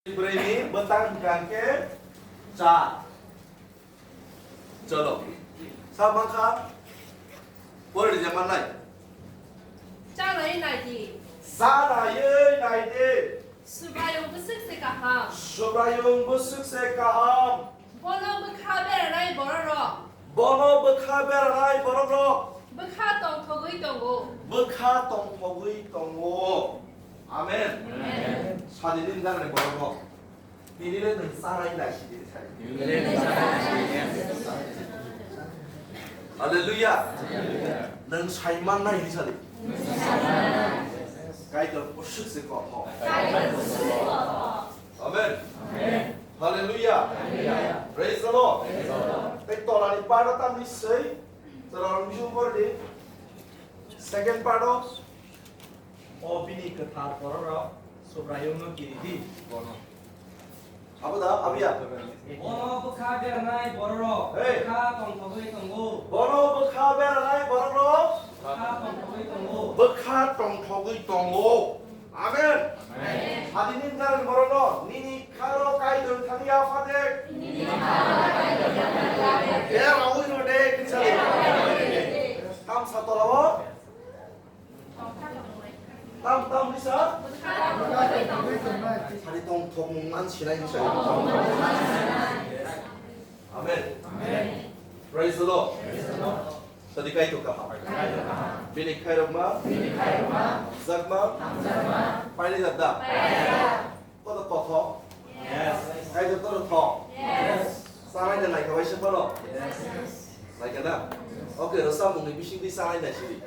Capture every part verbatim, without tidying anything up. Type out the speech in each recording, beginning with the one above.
Brwi ni bwtang hwnkha khe cha. Cholo. Sa mankha. Pori je mannai. Chanai nai di. Chanai nai di. Subraiyung bwswk se kaham. Subraiyung bwswk se kaham. Bono bwkha beranai bororok. Bono bwkha beranai bororok. Bwkha tongthogwi tongo. Bwkha tongthogwi tongo. Amen. Amen. Sadi din ganani bororok. Nini le nwng sanai nai sidi sadi. Hallelujah. Nwng saiman nai sadi. Kaitor bwswk se kothok. Amen. Hallelujah. Praise the Lord. Tei tolani part o tamni swi, chwla rok misi umor di. Second part o, o bini kwthar bororok Subraiyungno kiri di. Bono. Abo da, abo ya. Bono bwkha beranai bororok. Hey. Bwkha tongthogwi tongo. Bono bwkha beranai bororok. Bwkha tongthogwi tongo. Bwkha tongthogwi tongo. Amen. Amen. Hadini nang borokno nini kharo Kaitor thani ya phade. Nini kharo Kaitor thani ya phade. Era ui no de kichali. Tam sa tolabo. Tam tam bisa. Hari tong thok mung man sinai bisa. Amen. Amen. Praise the Lord. Praise the Lord. Sadi Kaitor kaham. Bini khairokma. Bini khairokma. Hamjakma. Hamjakma. Paini jada. Paini jada. Kono kothok. Yes. Kaitor kono thok. Yes. Sanai de naikha bai se kono. Yes. Naikha na. Okay, rwchapmungni bisingtwi sanai nai sidi.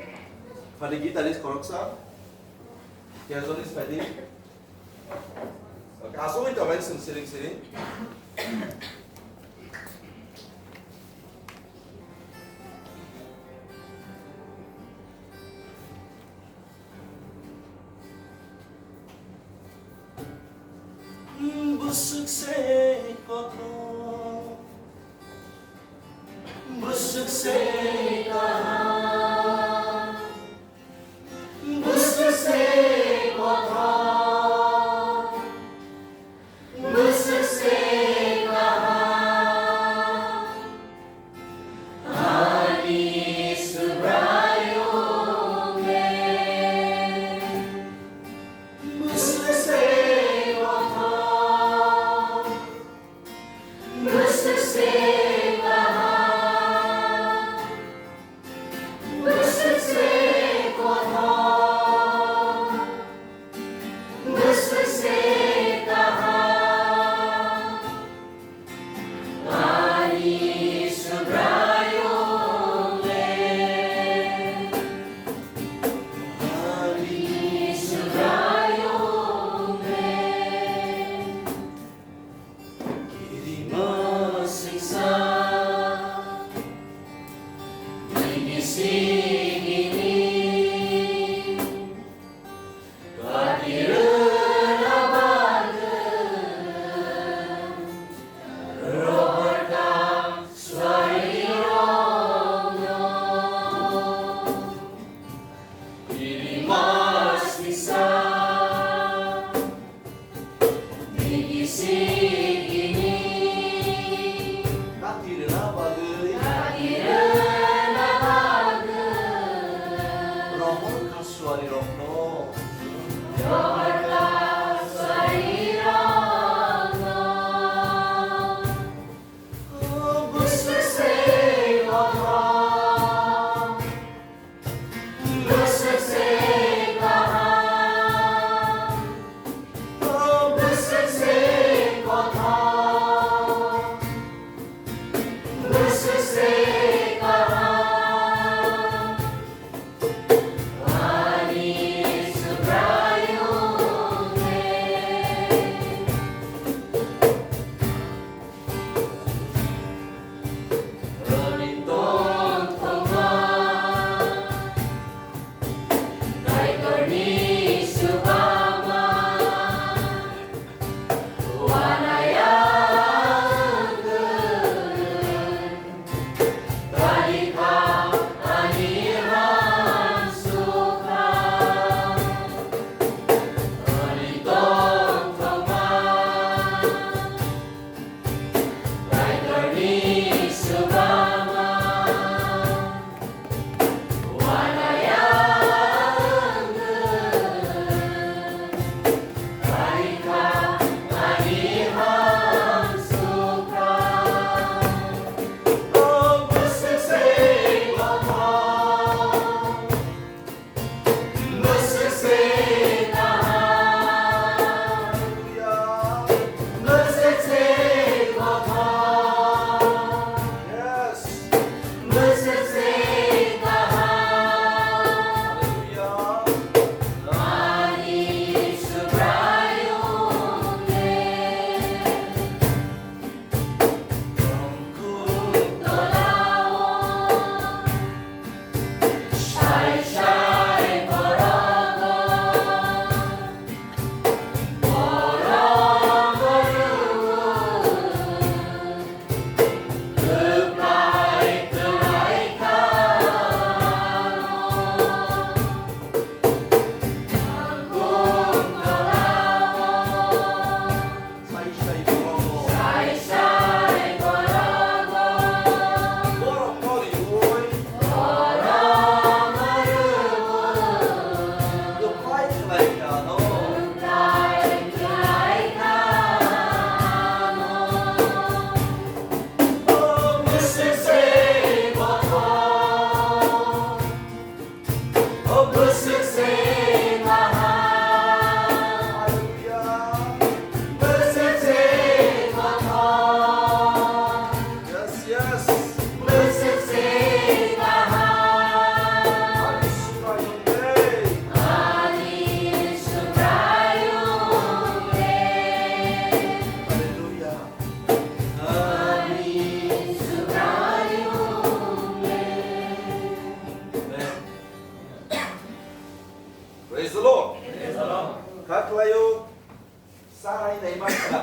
Phani guitarist khoroksa. Kaitor is phadi. Asugwi tongmani chwng siring siring. Bwswk se kothok, bwswk se kaham. Bwswk se kothok, bwswk se kaham, ani Subraiyung le. Bwswk se kothok, bwswk se kaham, bwswk se kothok, bwswk se kaham, ani Subraiyung le, ani Subraiyung le. Kirima singsa bini sigini katirwna bagwi rohorkha suarirokno. Kirima singsa Bini sigini katirwna bagwi, katirwna bagwi rohorkha suarirokno, rohorkha suarirokno. Bwswk se kothok, bwswk se kaham, bwswk se kothok. Ai nai ma kha.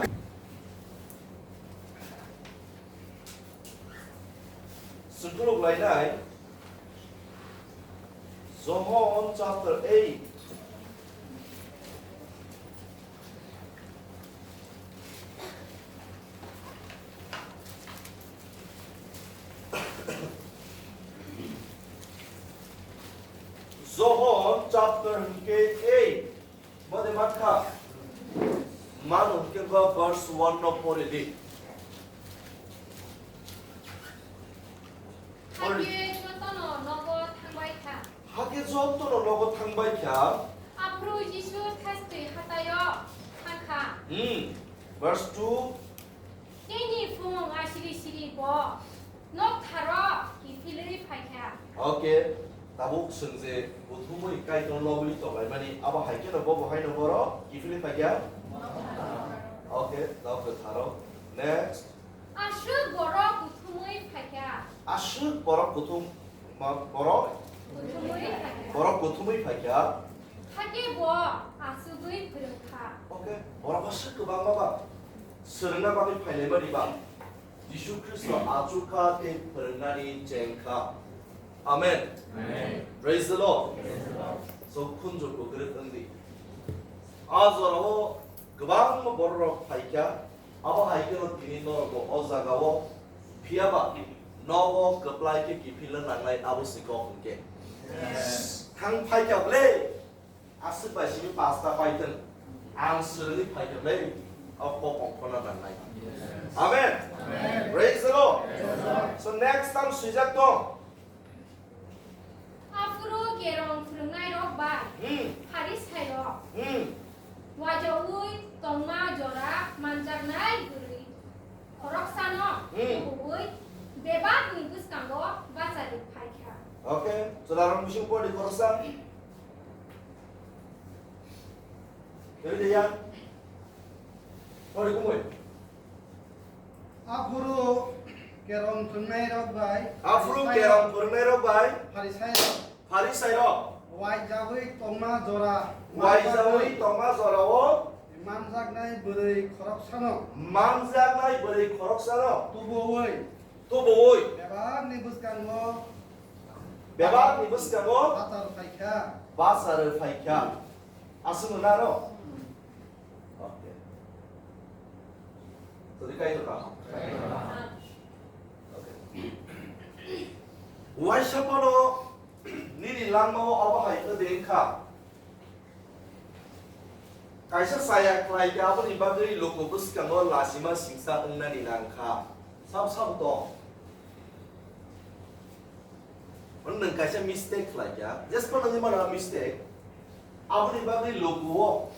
Sutuluk lainai John chapter eight. John chapter hwnkhe eight. Mode mankha. Mano hwnkhe ba verse one no pore di. Pore di. Hakhe jotono nogo thangbai kha. Hakhe jotono nogo thangbai kha. Aphuru Jisu thastwi hataio thangkha. Hmm. Verse two. Tini phung asiri siri bo nok tharo kiphilwi phaikha. Okay, tabuk swng je kuthumwi Kaitor lobwi tonglaimani, abo hai kheno bo bo haino boro kiphilwi phaikha. Okay, nok tharo. Next. Aswk borok kuthumwi phaikha. Aswk borok kuthum, ma-, borok? Kuthumwi phaikha. Borok kuthumwi phaikha. Hakhe bo achugwi phwrwngkha. Okay, borok aswk kwbangma ba swrwngna bagwi phailaimani ba. Jisu Khristo achukha tei phwrwngnani chengkha. Amen. Amen. Praise the Lord. Praise the Lord. So, khunju kwrwk wngdi. A jorao kwbangma bororok phaikha, abo hai kheno tini norokbo o jagao, phiya ba nogo kwplai khe kiphilna nangnai abo se kok hwnkhe. Yes. Thang phaikha ble, aswk bai simi pasta paitwng, ang swrwngwi phaikha ble, o kok ongkhorna nangnai. Yes. Amen. Amen. Praise the Lord. Praise the Lord. So next time swijak tong. Aphuru kerong phwrwngnairok bai Hmm. Pharisairok Hmm. wajaui tongma jora manjaknai bwrwi khoroksano Hmm. tubuui bebakni bwskango bacharwi phaikha. Okay, chwlarok bising pori khoroksa. Tei de ya. Pori kumui. Aphuru kerong phwrwngnairok bai Aphuru Pharisairok kerong phwrwngnairok bai Pharisairok Pharisairok waijagwi tongma jora waijagwi tongma jorao manjaknai bwrwi khoroksano manjaknai bwrwi khoroksano tubuui tubuui bebakni bwskango bebakni bwskango bachar phaikha. Bachar phaikha. Aswk naro? Okay. Tadi kai to ka? Okay. Waisa phano nini langmao abo hai khe de wngkha. Kaisa chaya khlai khe aboni bagwi luku bwskango lasima singsa wngnani nang kha. Sab sab tong. Nwng kaisa mistake khlai kha, jespa nangwi mano mistake. Aboni bagwi luku o,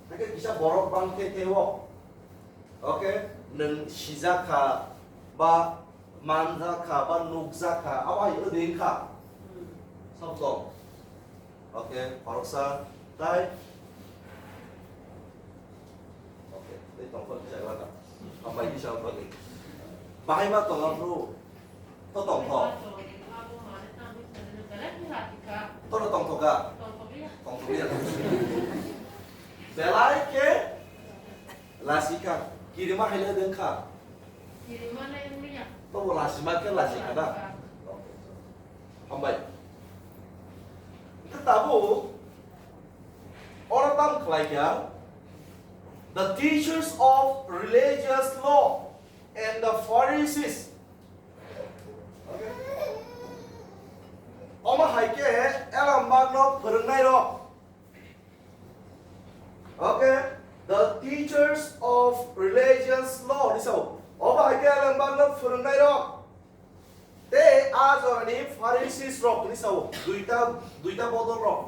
hakhe kisa borok bang khe khe o. Okay, nwng sijak kha, ba manjak kha, ba nukjak kha, abo hai wngwi kha. Sab tong. Okay, khoroksa, tai. Okay, tei tongthok kisa wata. Hambai kisa wata. Bahai ma tongo bro. To tongthok. To no tongthok ga. Tongthok ya. Belai ke lasika. Kirima hai le dengkha. Kirima le ya. To bo lasima ke lasika da. Hambai. Ke tabu Oro tam khlai kha, the teachers of religious law and the Pharisees. Omo hai khe elambakno phwrwngnairok. Okay, the teachers of religious law. Ni sao. Omo hai khe elambakno phwrwngnairok. Tei a jorani Pharisees rok hwnwi sao, duita, duita bodol rok.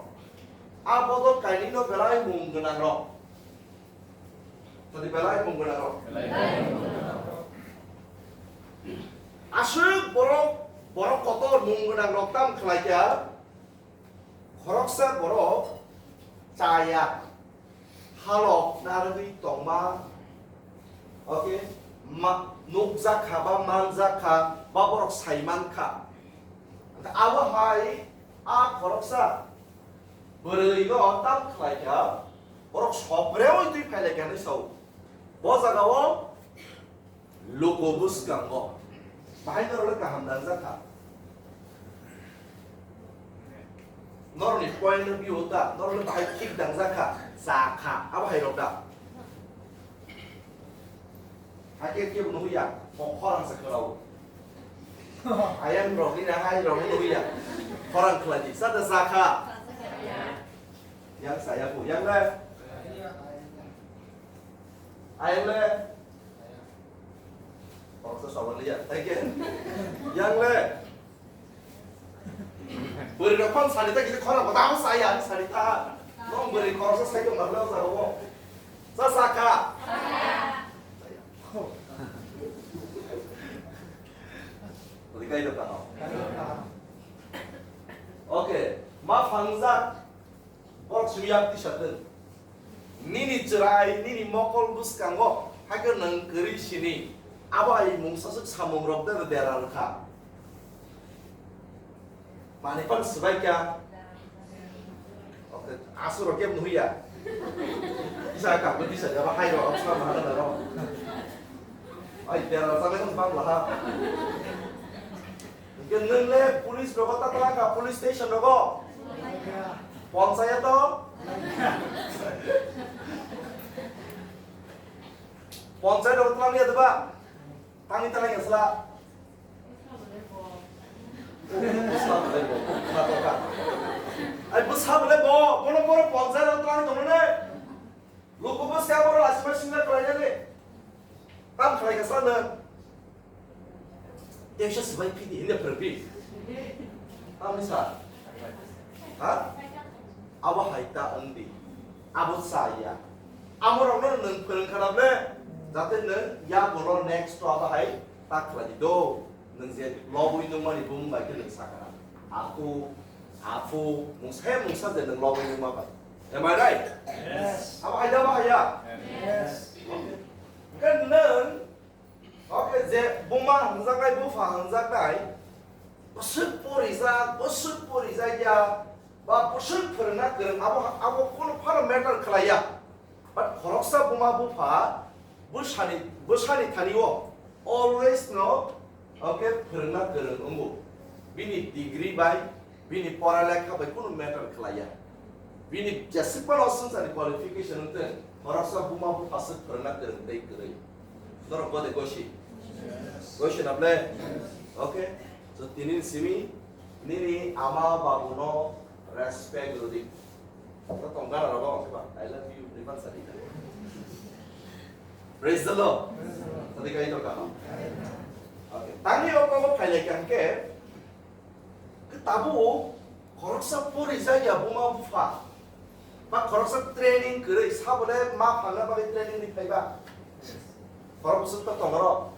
A bodol kainwino belai mung gwnang rok. Tadi belai mung gwnang rok. Aswk borok, borok kotor mung gwnang rok tam khlai kha. Khoroksa borok chaya, halok narwgwi tongma, okay, ma-, nukjak kha ba manjak kha ba borok sai man kha. Abo hai a khoroksa bwrwino tam khlai kha, borok sopreui twi phai lai kha hinwi sao. Bo jagao luku bwskango bahai norok le kaham dangjak kha. Norokni point of view ta, norok le bahai thik dangjak kha, cha kha, abo hai rok da. Hakhe kebo nukya, kok khorang se khorao. Ayang rok ni na hai rok nukya. Khorang khlai di, sa da cha kha. Yang saya bu, yang le. Ayang le. Khoroksa sawan liya, thank you. Yang le. Bwrwi rok phang sani ta kisa khorang kota ang saya ang sani ta. Nong bwrwi khoroksa sai tong na bwla sa ro. Sa sa kha. Tadi kai ta no. Okay, ma phangjak. Borok simi yak tisa twng. Nini chwrai, nini mokol bwskango, hakhe nwng kwrwi sini. Abo hai mungsa swk samung rok de dera rwkha. Manwi phano swbai kha. Okay, aswk rok kebo nuya. Isa ka bwtwi sa jaba hai rok, aswk ma hana rok. Ai, dera rwkha bang laha. Hwnkhe nwng le police rogo ta twlang kha, police station rogo? Ponchayat o? Ponchayat rogo twlang ya deba? Tangwi twlang ya sla? Bwsa bwle bo, bwsa bwle bo. Ai, bwsa bwle bo, bono bono ponchayat rogo twlang tongmani. Luku bwsa bono lasima sinna twlang ya ni. Tam khlai kha sla nwng. Teisa swbai phidi hinwi phwrwngdi. Tamni sa? Ha? Abo hai ta wngdi. Abo chaya. Amorokno nwng phwrwngkha na ble? Jate nwng yagulo next o abo hai ta khlai di do. Nwng je lobwi nungmani bumung bai khe nwng sakha na. Aku, aphu, mungsa he mungsa je nwng lobwi nungma bai. Am I right? Yes. Abo hai da abo hai ya? Yes. Okay. Hwnkhe nwng Okay, je buma hwnjaknai, bupha hwnjaknai, bwswk porijak, bwswk porijak ya, ba bwswk phwrwngna kwrwng, abo, abo kunu phano matter khlai ya. But khoroksa buma bupha bwsani, bwsani thani o always no, okay, phwrwngna kwrwng wngo. Bini degree bai, bini pora lekha bai kunu matter khlai ya. Bini jeswk phano swngcharni qualification wng thung, khoroksa buma bupha swk phwrwngna kwrwng tei kwrwi. Norok bo de gosi? Gosi na ble? Okay. So, tini ni simi nini ama babu no respect rwdi. To tong gana rogo, okay ba? I love you, Ripan Sadi. Praise the Lord. Sadi kai to kano. Okay. Tangni o kogo phailai kang ke, Tabuk khoroksa porijak ya buma bupha, ba khoroksa training kwrwi, sabole ma phalna bagwi training ni phaiba. Khorok bwswk to tongro.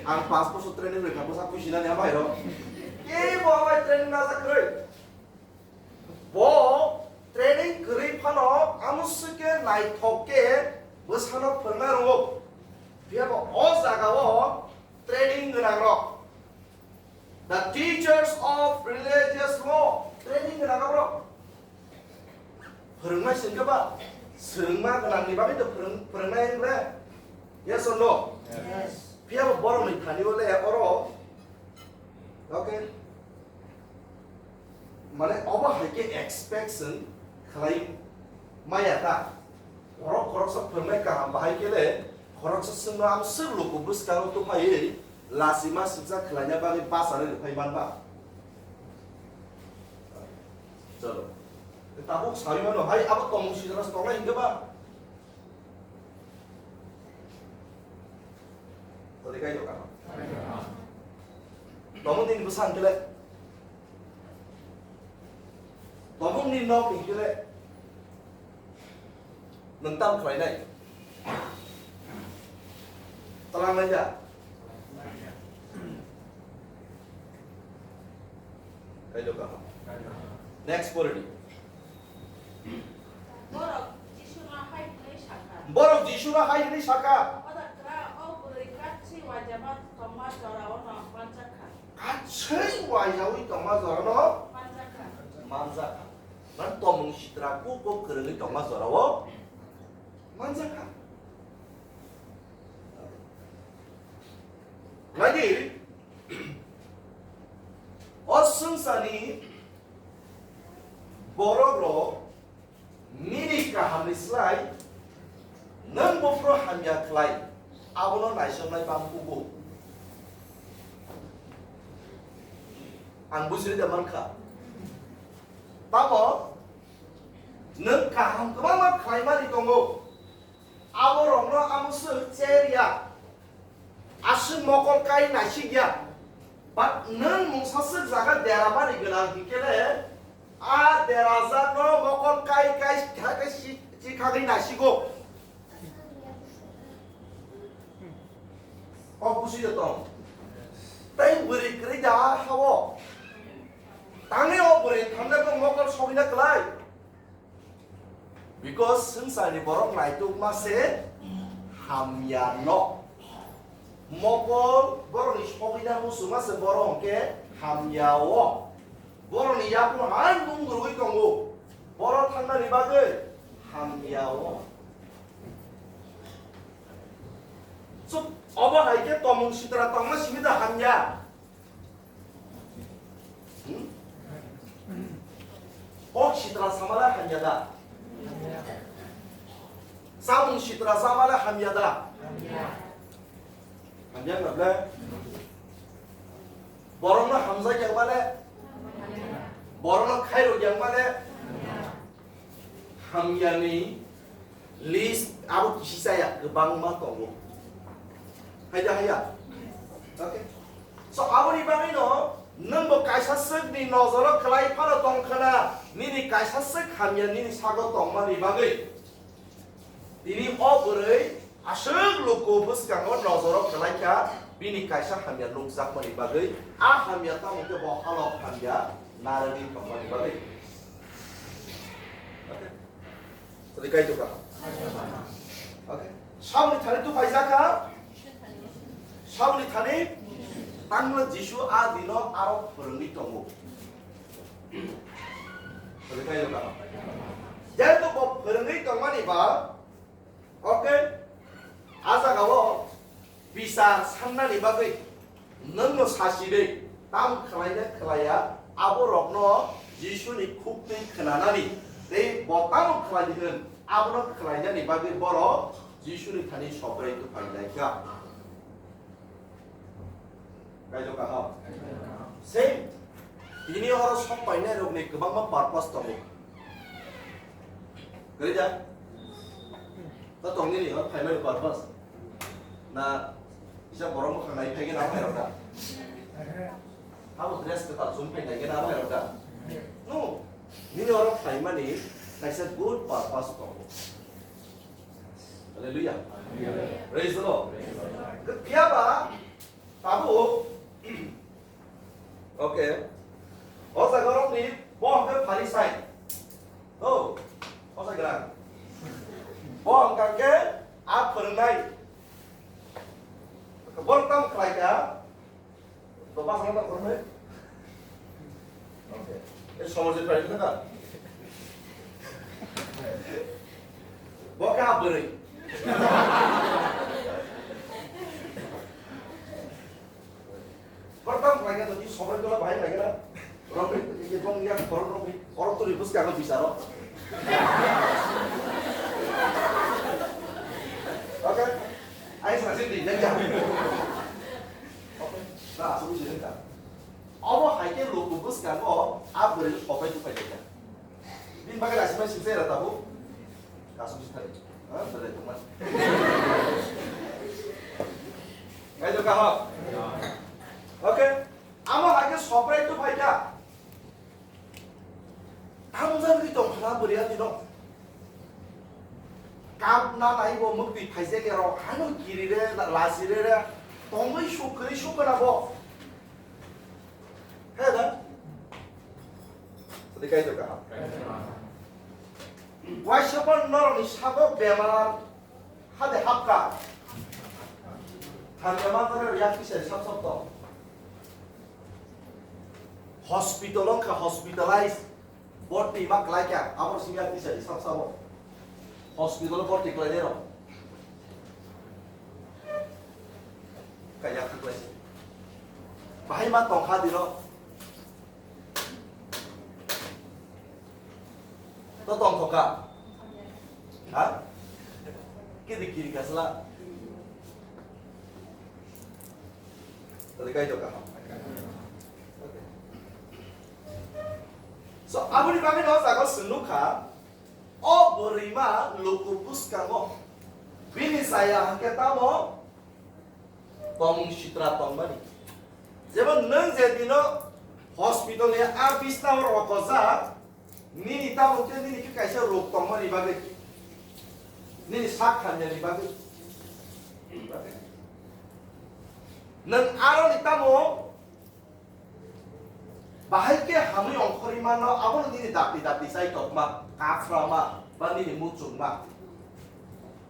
Ang panch bosor training rwkha, bwsa pusinani amai ro. Kebo amai training najak kwrwi. Bo training kwrwi phano amswk khe naithok khe bwsano phwrwngna rwo. Phiya bo o jaga o training gwnang rok. The teachers of religious law, training gwnang aborok. Phwrwngnai sengkhe ba, swrwngma gwnangni bagwi to phwrwng-, phwrwngnai wng le? Yes or no? Yes. Phiya bo borokni thani o le oro, okay? Mane obo hai khe expect chwng khlai maya ta. Borok khoroksa phwrwngnai kaham bahai khe le, khoroksa chwngno ang swk luku bwskango tuphaiwi lachima swijak khlaina bagwi bachari rwphai manba. Chalo. Tabuk sawi mano hai abo tongmung sijra tongnai hinkhe ba. Todi kai doka. Tongmung nini bwsa hinkhe le. Tongmung ni nok ni hinkhe le. Nwng tam khlainai? Twlangnai da? Kaido kaham. Next pori di. Borok Jisuno hai hwnwi sakha. Borok Jisuno hai hwnwi sakha. O dakra, o bwrwi katswi waijama tongma jorao no manjakha. Katswi waijawi tongma jorano manjakha. Manjakha. Man tongmung sitra kuk kuk kwrwngwi tongma jorao manjakha. Lagi, o swngcharni borok rok nini kaham ni slai nwng buphuru hamya khlai, abono naisomnai bang kugo. Ang bujiri da mankha. Tamo nwng kaham kwbangma khlaimani tongo. Abo rokno amo swk cher ya. Aswk mokol kai naisik ya. But nwng mungsa swk jaga deramani gwnang hinkhe le, a derajakno mokol kai kai, kai, kai si, si khagwi naisigo. Kok busi de tong. Tei bwrwi kwrwi da ha o. Tangwi o bwrwi thamjakgo mokol sogwina kwlai. Because swngcharni borok naitukma se hamya no. Mokol borokni sogwina muchungma se borok hwnkhe hamya o. Borokni yapung hai bung rwgwi tongo. Borok thangnani bagwi hamya o. Chuk, obo hai khe tomung sitra tongma simi da hamya. Hmm? Kok sitra samala hamya da? Samung sitra samala hamya da? Hamya na ble? Borokno hamjak yang male? Borokno khairok yang male? Hamyani list abo kisi chaya, kwbangma tongo. Hai da, hai ya? Okay. So, aboni bagwi no, nwng bo kaisa swkni nojoro kwlai phano tong khna, nini kaisa swk hamya nini sago tongmani bagwi. Tini o bwrwi aswk luku bwskango nojoro kwlai kha, bini kaisa hamya nukjakmani bagwi, a hamya tamo khe bo halok hamya narwgwi tongmani bagwi. Okay. Tadi kaitor kaham. Okay. Saboni thani tu paijak kha. Saboni thani tangno Jisu a dino aro phwrwngwi tongo. Tadi kaitor kaham. Jehetu bo phwrwngwi tongmani ba, okay, a jagao Bisar sannani bagwi nwngno sasi de, tam khwlaina khwlaiya, abo rokno Jisuni khuktwi khwnanani tei bo tamo khwlai di hwn, abono khwlainani bagwi borok Jisuni thani soprai tubui lai kha. Kaitor kaham. Same. Tini oro sok painai rokni kwbangma purpose tongo. Kwrwi da? Ta tongni ni, o phaimani purpose. Na, kisa borok mwkhang nai phai khe na phairok da? Abo dress kwtal chum phai nai khe na phairok da? No. Nini oro phaimani kaisa good purpose tongo. Hallelujah. Praise the Lord. Phiya ba, tabuk, okay. O jaga rokni bo hwnkhe Pharisai. Oh, o jaga. Bo hwnkha khe a phwrwngnai. Bo tam khlai kha. To bas na korme. Okay. E somajor pai na ka. Bo ka bwrwi. Pertama lagi to ni somai tola bahai lagi na. Romit ye bong ya koron romit. Orang tu ribus ka bisaro. Okay. Ai sa sini ya ya. Okay. Nah, solusi ka. Obo hai khe luku bwskango a bwrwi sopai tupai kha. Bini bagwi rasimani singsa era tabuk. Kasu sithai. Ha, belai tongma. Kaitor kaham. Okay. Amo hai khe soprai tupai kha. Tamjani tong khna bwrwi ani no. Kap na nai bo mukti phaijak ya rok, hano kiri re, lasi re re, tongwi suk kwrwi suk kana bo. He da? Tadi kaitor kaham. Waisa pon norok ni sago bemar. Hade hapka. Hamya manjak yak kisa sap sap tong. Hospital wngkha hospitalize. Borti ma khlai kha. Abo simi yak kisa sap sabo. Hospital borti khlai dero. Kaya khlai. Bahai ma tongkha dino. To tongkha. Ha? Kiri kiri kasla. Tadi kai to kaham. So, aboni bagwi no jaga swnukha, o bwrwima luku bwskango bini chaya hwnkhe tamo? Tongmung sitra tongmani. Jemon nwng je dino hospital ni a bisna o rokojak, nini tamo khe nini khe kaisa rok tongmani bagwi, nini sak hamyani bagwi. Nwng aroni tamo bahai khe hamwi ongkhorwi mano, abono nini dapti dapti chai tokma, kaphrama, ba nini muchungma.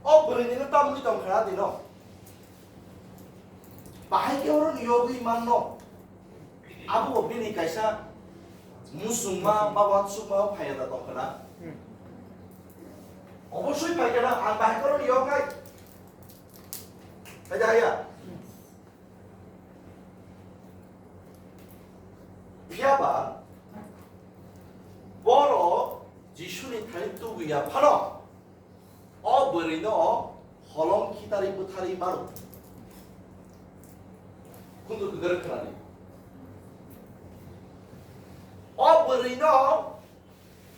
O bwrwini no tamni tongkha dino. Bahai khe oro yogwi manno. Abo bo bini kaisa muchungma ba wansukma phaiya da tongkha na. Obosoi phai khe na ang bahai khe oro yognai. Hai da haiya. Phiya ba borok Jisuni thani tubuya phano o bwrwino holong khitarwi bwtharwi mano. Khundu kwdwrwk khnani. O bwrwino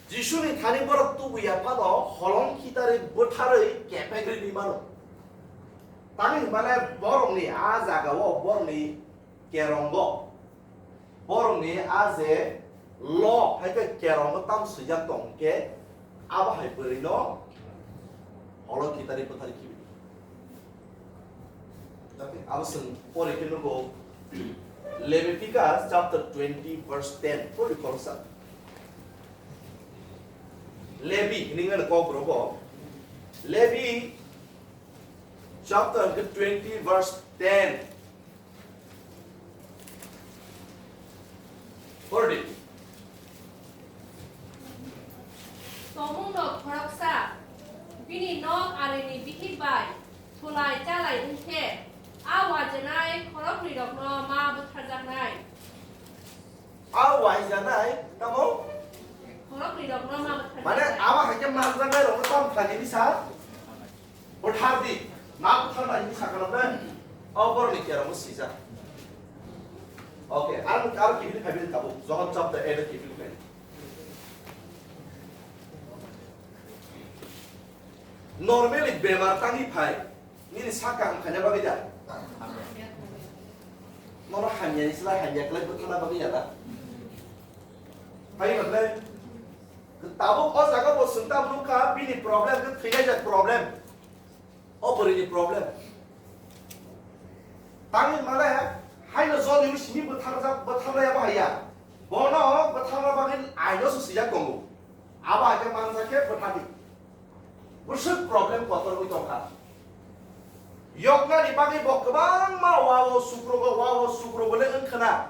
Jisuni thani borok tubuya phano holong khitarwi bwtharwi kepek rwwi mano. Tamni hwnmale borokni a jagao borokni kerongo, borokni a je lo hai khe kerongo tam swijak tong khe abo hai bwrwino holong khitarwi bwtharwi khibi. Abo chwng pore khe nugo Leviticus chapter twenty verse ten. Pore khoroksa. Levi hwnwi mano kok rok bo. Levi chapter twenty verse ten. Pore di. Tongmung rok khoroksa bini nok arini bihik bai thulai chalai wng khe, a wajanai khoroknwi rokno ma bwtharjaknai. A waijanai tamo? Khoroknwi rokno ma bwtharjaknai. Mane abo hai khe manjaknai rokno tamo khlainani sa? Bwthar di, ma bwtharnai hinwi sakha rok de? O borokni kerongo swijak. Okay, aro, aro kiphilwi phaibai tabuk, Johon chapter eight o kiphilwi phai. Normally bemar tangwi phai, nini sak kaham khaina bagwi da? Nono hamyani slai hamya khlai bwtharna bagwi ya da? Phai hwnle, tabuk o jaga bo swng ta nukha, bini problem khe thwinai jat problem. O bwrwini problem. Tangwi male haino jol ri simi bwtharjak, bwtharlai abo haiya. Bono bwtharna bagwi aino se swijak tongo. Abo hai khe manjak khe bwthardi. Bwswk problem kotor wngwi tongkha. Yoknani bagwi bo kwbangma wa-o sukrogo, wa-o sukrogo le wngkhana.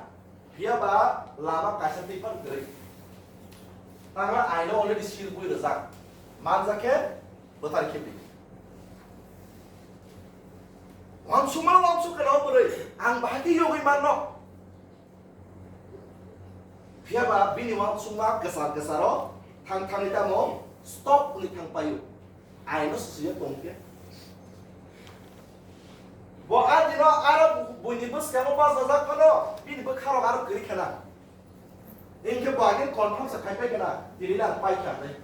Phiya ba lama kaisa twi phano kwrwi. Tangla aino already sil bui rwjak. Manjak khe bwthar khe bi. Wansukmano wansuk kheno bwrwi, ang bahai khe yogwi manno. Phiya ba bini wansukma kwchar kwcharo thang thangwi tamo stop wngwi thang paio. Aino se swiya tong khe. Bo a dino aro buini bwskango bachajak phano, bini bwkharok aro kwrwi khena. Hinkhe bo agin confirm se khai pai khena, tini na pai kha nai.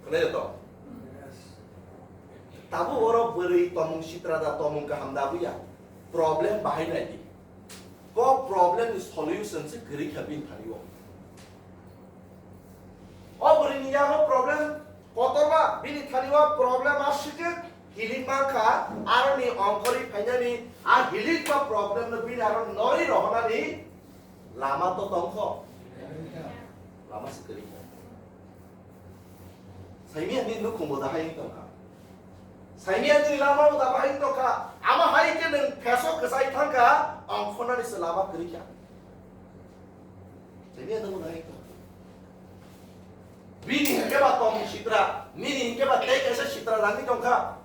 Khwnai to? Tabuk oro bwrwi tomung sitra da, tomung kaham da buya. Problem bahai nai di. Kok problem ni solution se kwrwi kha bini thani o. O bwrwi ni yago problem kotorma, bini thani o problem aswk healing mankha, aroni ongkhorwi phainani a healing ba problem no bini aro norwi rohornani lama to tongkho. Lama se kwrwi kha. Saimiyani nukhung bo dahai wng tongkha. Saimiyani lama bo dahai wng tongkha. Amo hai khe nwng pheso kwchai thangkha, ongkhornani se lama kwrwi kha. Saimiyani bo dahai wng tongkha. Bini hinkhe ba tongmung sitra, nini hinkhe ba tei kaisa sitra rangwi tongkha.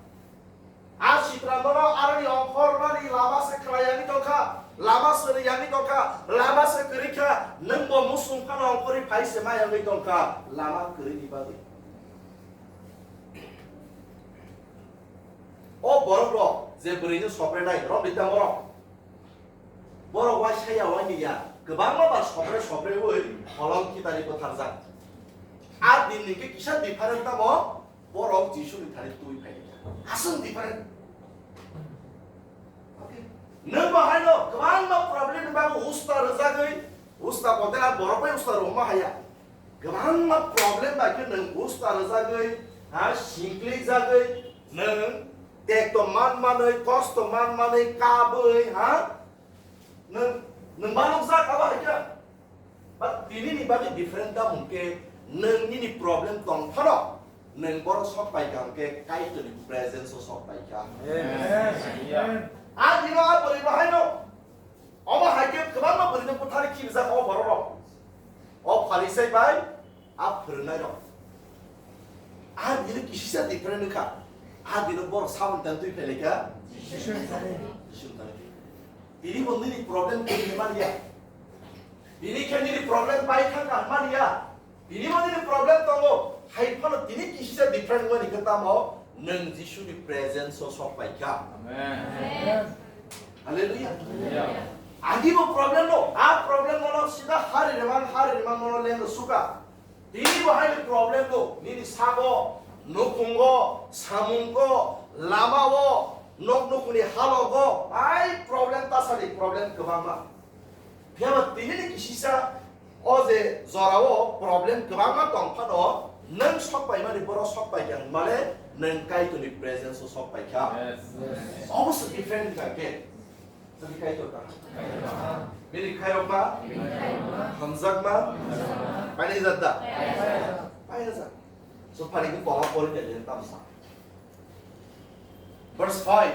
A sitra nono aroni ongkhormani lama se khlai yangwi tongkha, lama se ri yangwi tongkha, lama se kwrwi kha, nwng bo musung phano ongkhorwi phai se ma yangwi tongkha, lama kwrwini bagwi. O borok rok je bwrwi no sopre nai, rom ri tamo rok. Borok waisa ya wani ya, kwbangma bar sopre sopre wi holong khitari bwtharjak. A din ni khe kisa different tamo, borok Jisu ni thani twi phai kha. Aswng different. Okay. Nwng bo haino kwbangma problem ni bagwi usta rwjagwi, usta bote a borok bai usta rwma haya. Kwbangma problem bai khe nwng usta rwjagwi, ha, singklik jagwi, nwng tekto man manwi, kosto man manwi, kabwi, ha? Nwng, nwng manukjak abo hai khe? But tini ni bagwi different da hwnkhe, nwng nini problem tong phano, nwng boro sok pai kha hwnkhe, Kaitorni presence o sok pai kha. Amen. A dino a bwrwi bo haino. Omo hai khe kwbangma bwrwino bwthari khibijak o borok rok. O Pharisai bai a phwrwngnai rok. A dino kisisa different wngkha. A dino borok saboni tang twi phelaikha. Jisu thani. Tini bo nini problem khe mania. Tini khe nini problem bai thangkha mania. Tini bo nini problem tongo, hai phano tini kisisa different wngmani khe tamo, nwng Jisuni presence o sok pai kha. Amen. Hallelujah. Hallelujah. Agi bo problem no, a problem no sida hari remang, hari remang no leng suka. Tini bo hai problem no, nini sago, nukungo, samungo, lamao, nok nukuni halogo, ai problem tasani problem kwbangma. Phiyaba tini ni kisisa o je jorao problem kwbangma tong phano, nwng sok paimani borok sok pai kha hwnmale nwng Kaitorni presence o sok pai kha. Yes. Obo se different kha khe. Jadi Kaitor kha. Bini khairokma, hamjakma, painai jat da? Painai jat. So phani khe kola pori khe tamsa. Verse five.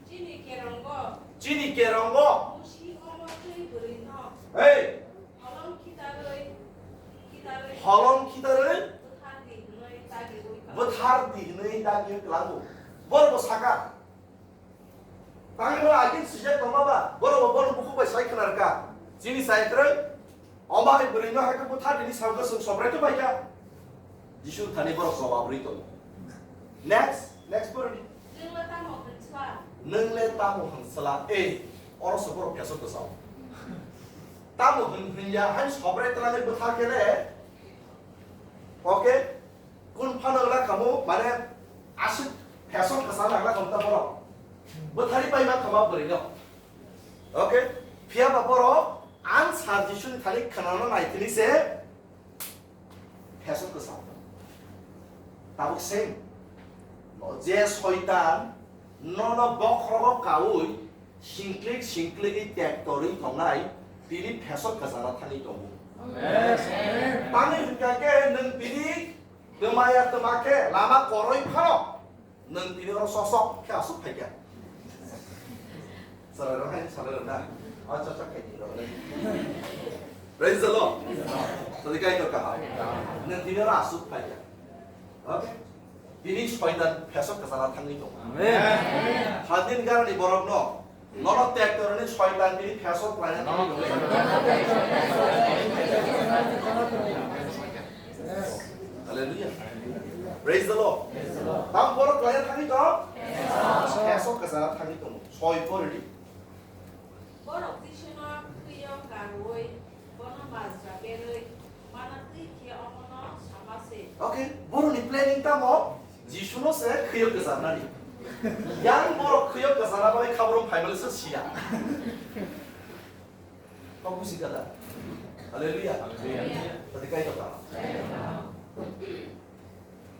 Chini kerongo. Chini kerongo. Musi omo twi bwrwino. Hey. Holong khitarwi, khitarwi. Holong khitarwi. Bwthar di hwnwi dagi wi kha. Bwthar di hwnwi dagi wi klango. Borbo saka. Tangwi no agin sijak tongma ba. Borbo bono bukhuk bai sai khna rwkha. Chini sai kwrwi. Omo hai bwrwino hai khe bwthar dini sal kwswng sobrai tongbai kha. Jisu thani borok jobab rwi tongo. Next, next borok ni. Nwng le tamo hwn sla? Nwng le tamo hwn sla? Eh, oro se borok phesok kwchao. Tamo hwn hwn ya, hai sobrai twlangwi bwthar khe le. Okay? Kun phano wngla khamu, mane aswk phesok kwchang nangla khamta borok. Bwthari pai ma khama bwrwino. Okay? Phiya ba borok ang sa Jisuni thani khwnano naithini se phesok kwchang. Tabuk same. No, je soitan nono bokhorogo kaui singklik singklik tek torwi tongnai, tini phesok kwchangna thangwi tongo. Amen. Tamni hwnkha khe nwng tini twmaya twma khe lama koroi phano nwng tini oro sok sok khe aswk phaikha. Chwrairok hai salai rwna. O chok chok khai tini rok. Praise the Lord. Tadi kai to kaha. Nwng tini oro aswk phaikha. Okay? Tini soitan phesok kwchana thangwi tongo. Amen. Hadin garani borokno nono tek torani soitan tini phesok laina thangwi tongo. Hallelujah. Praise the Lord. Tam borok laina thangwi tongo. Phesok kwchana thangwi tongo. Soi poridi. Borok Jisuno khwiyo karwi bono majra berwi mana twi khe omono sama se. Okay, boroni planning tamo Jisuno se khwiyo kwcharnani. Yang borok khwiyo kwcharna bai khabrung phaimali se siya. Kok busi kada. Hallelujah. Hallelujah. Tadi kai to ka.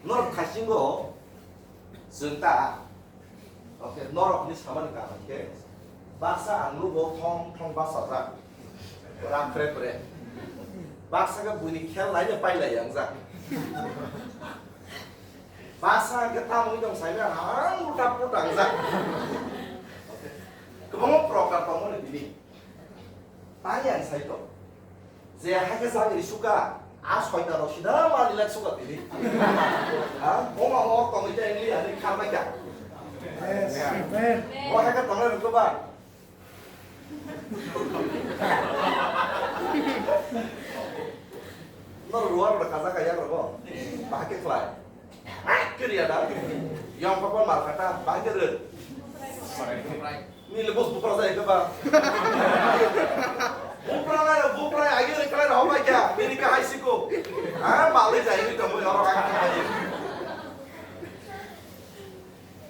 Norok thaisingo chwng ta, okay, norok ni samani kaham khe baksa ang nugo thong thong bachajak, rak pre pre. Baksa khe buini khel laino pailai yang jak. Baksa khe tamoni tong saimani ang uta puta ang jak. Okay. Kwbangma program tongmani bini. Tani ang sai tong. Je hai khe jagri suka, a soita rok sida mani lek suka tini. Ha? Boma mo tongwi ta engli ani kharmai ka. Amen. Bo hai khe tongnai rwkhe ba? Norok ruwa rok kajak kaya rwgo. Bahai khe khlai. Kiriya da. Yong papa mar kata bahai khe rw. Nini bos bupra jai khe ba. Bupra lai bupra agi ri khlai rw bai kya. Nini ka hai siko. Ha malai jai ni tamo norok ang khlai.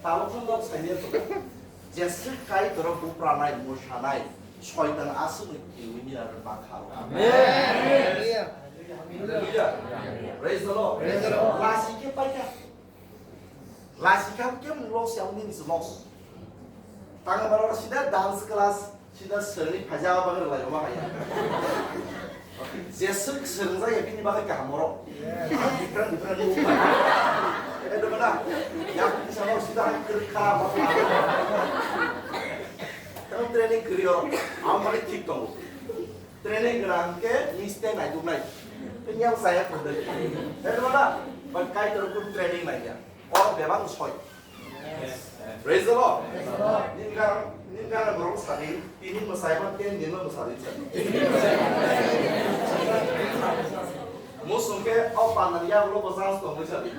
Tamo phano norok saimanya tongo. Jeswk Kaitorno bupranai, mwsanai, soitan aswkno kiui mila rwna bakha. Amen. Hallelujah. Praise the Lord. Praise the Lord. Lasi khe paikha. Lasi khe khe loss ya, nini se loss. Tangwi mano sida dance class. Sida swrwngni phaijak bagwi rwlai rwma hai ya. Jeswk swrwngjak ya bini bagwi kaham oro. Different, different move. Ede mana? Ya kisa no sida hai kwrwi kha ma. Tamo training kwrwi o. Am bagwi thik tongo. Training gwnang khe mistake nai duk nai. Tei yang saya khodai. Ede mana? Ba Kaitor kun training nai ya. O bebak soi. Praise the Lord. Nini gana, nini gana borok sadi, tini mwsai ma ten din ma mwsadi sadi. Musung khe o pandani yagulo bo chance tongwi sadi.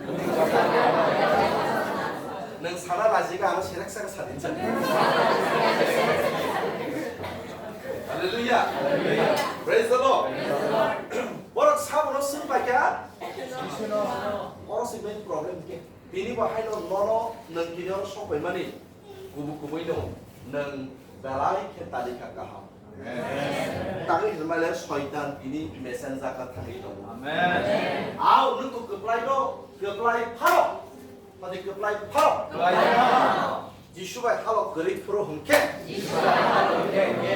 Nwng sana laji gana selek saka sadi sadi. Hallelujah. Praise the Lord. Borok sabono swng paikha. Oro se main problem khe. Bini bo haino nono nwng tini oro sok paimani kubui kubui no nwng belai khe tali kha kaham. Amen. Tangwi hinmale soitan bini messenger kha thangwi tongo. Amen. Au nwng to kwplai no kwplai pharo. Pati kwplai pharo. Kwplai pharo. Jisu bai halok kwrwi phuru hwnkhe. Jisu bai halok kwrwi hwnkhe.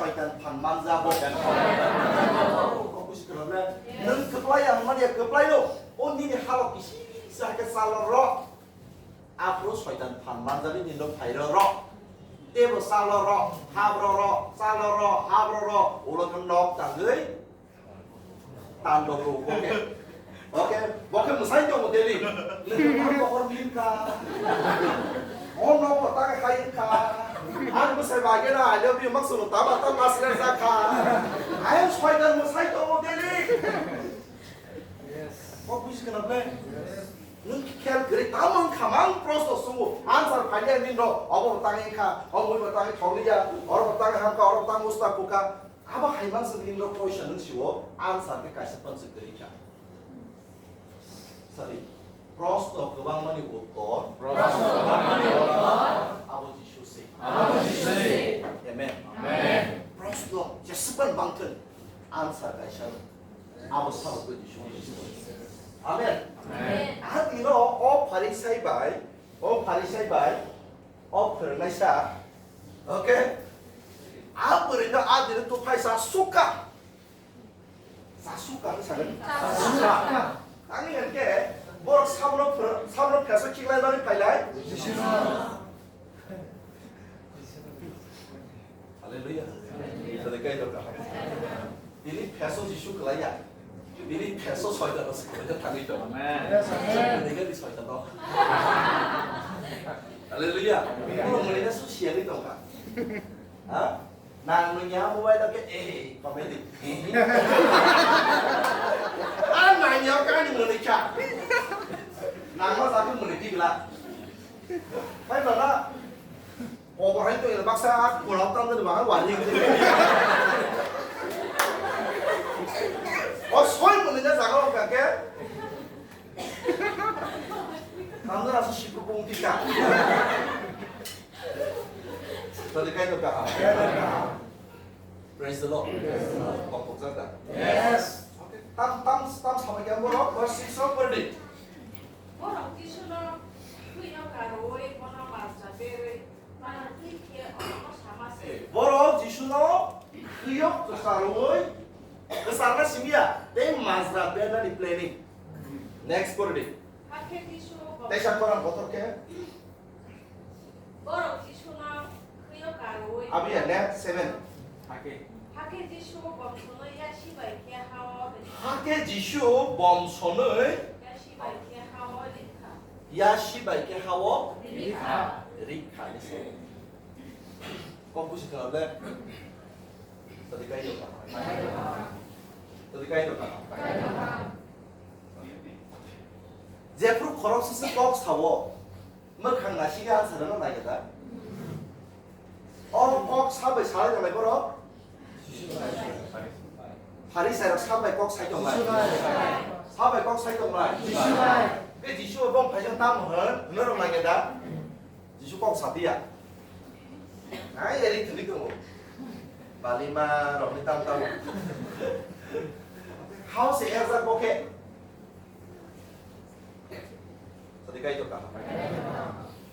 Soitan phan manjago. Soitan phan manjago. Kok busi kwrwkle. Nwng kwplai ang manya kwplai no. O nini halok kisi kisa khe chalo rw. Aphuru soitan phan manjani nino phairo rw. Tebo chalo rw, habro rw, chalo rw, habro rw. Ulo khe nok tangwi. Tando bro, oke. Oke, oke, mwsai tongo daily. Nini ma kokor min ka. O nok bo ta khai ka. Ang mwsai ba gena, I love you, mak sunu tama ta mas le sa ka. Ayang soitan mwsai tongo daily. Kok busi kana ble? Nwng khel gri tamang khamang prosto sungu. Answer phaile nino, obo tangi kha, obo tangi tholiya, oro tangi hamka, oro tangi usta kuka. Abo hai mangsa nini rok poisa nung siwo, answer khe kaisa pansa kwrwi kha. Sorry. Proshno kwbangmani uttor. Proshno kwbangmani uttor. Abo Jisu se. Abo Jisu se. Amen. Amen. Proshno jeswkban bangthun, answer kaisa no. Abo sabo khe Jisu Khristo. Amen. Amen. Ahadi no o Pharisai bai, o Pharisai bai, O phwrwngnaisa, okay? A bwrwino a dino tuphaisa sukha. Sa sukha hwnwi sagan? Sa sukha. Tangwi hwnkhe borok sabono phwrw-, sabono pheso khiklai bagwi phailai? Hallelujah. Hallelujah. Tini pheso Jisu kwlaiya. Tini pheso soitano se kwlaina thangwi tongo. Amen. Tini gani soitano. Hallelujah. Tini mwnwina su siyagwi tongkha. Ha? Nang nungya mobile ke, eh, comedy. Ah, nang ya kani mwnwikha. Nang ma satu mwnwi tigla. Hai bana. Obo hai to baksa a kurang tang de bahar wali. O soi mwnwi na jaga o ka ke. Tang na su sipu pung tika. Tadi kai to ka. Praise the Lord. Kok kok jata. Yes. Okay. Tam tam tam sama kya boro verse six of verdict. Borok Jisuno thwino karwi bono masra berwi, mano thik khe omo sama se. Borok Jisuno thwio kwcharwi, kwcharna simiya, tei masra bernani planning. Next pore di. Hakhe Jisu bo- Teisa korang kotor khe. Borok Jisuno thwio karwi. Abiya, next seven. Hakhe. Hakhe Jisu bomsonwi yasi bai khe hao rikha. Hakhe Jisu bomsonwi. Yasi bai khe hao rikha. Ya sibai khe ha-o rikha. Rikha ni se. Kok busi khna le. Tadi kai to ka. Tadi kai to ka. Jephru khorok sese kok sao. Mwkhang naisingwi answer rwna nai khe da? O kok sabai salai tongnai borok? Pharisai rok sabai kok sai tongnai? Sabai kok sai tongnai? Be Jisu bo bong phaijak tamo hwn hwnwi rwng nai khe da? Jisu kok sa phiya. Ai eri thwngwi tongo. Balima rokni tam tam. Hao se erjak bo khe. Sadi kaitor kaham.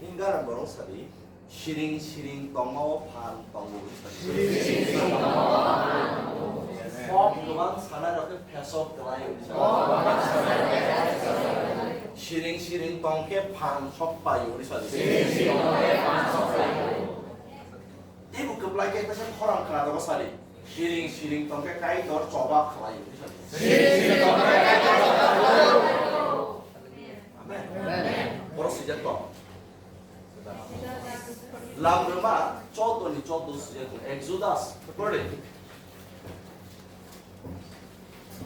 Nini gana borok sadi, siring siring tongma o phan tongo hwnwi sadi. Kok kwbang sanai rok khe phesok kwlai hwnwi sadi. Siring siring tong khe phan sok pai hwnwi sadi. Teibo kwplai khe kaisa khorang khna tongo sadi. Siring siring tong khe Kaitor choba khlai hwnwi sadi. Amen. Borok swijak tong. Lamrwma choudo ni choudo swijak tong. Exodus, pore.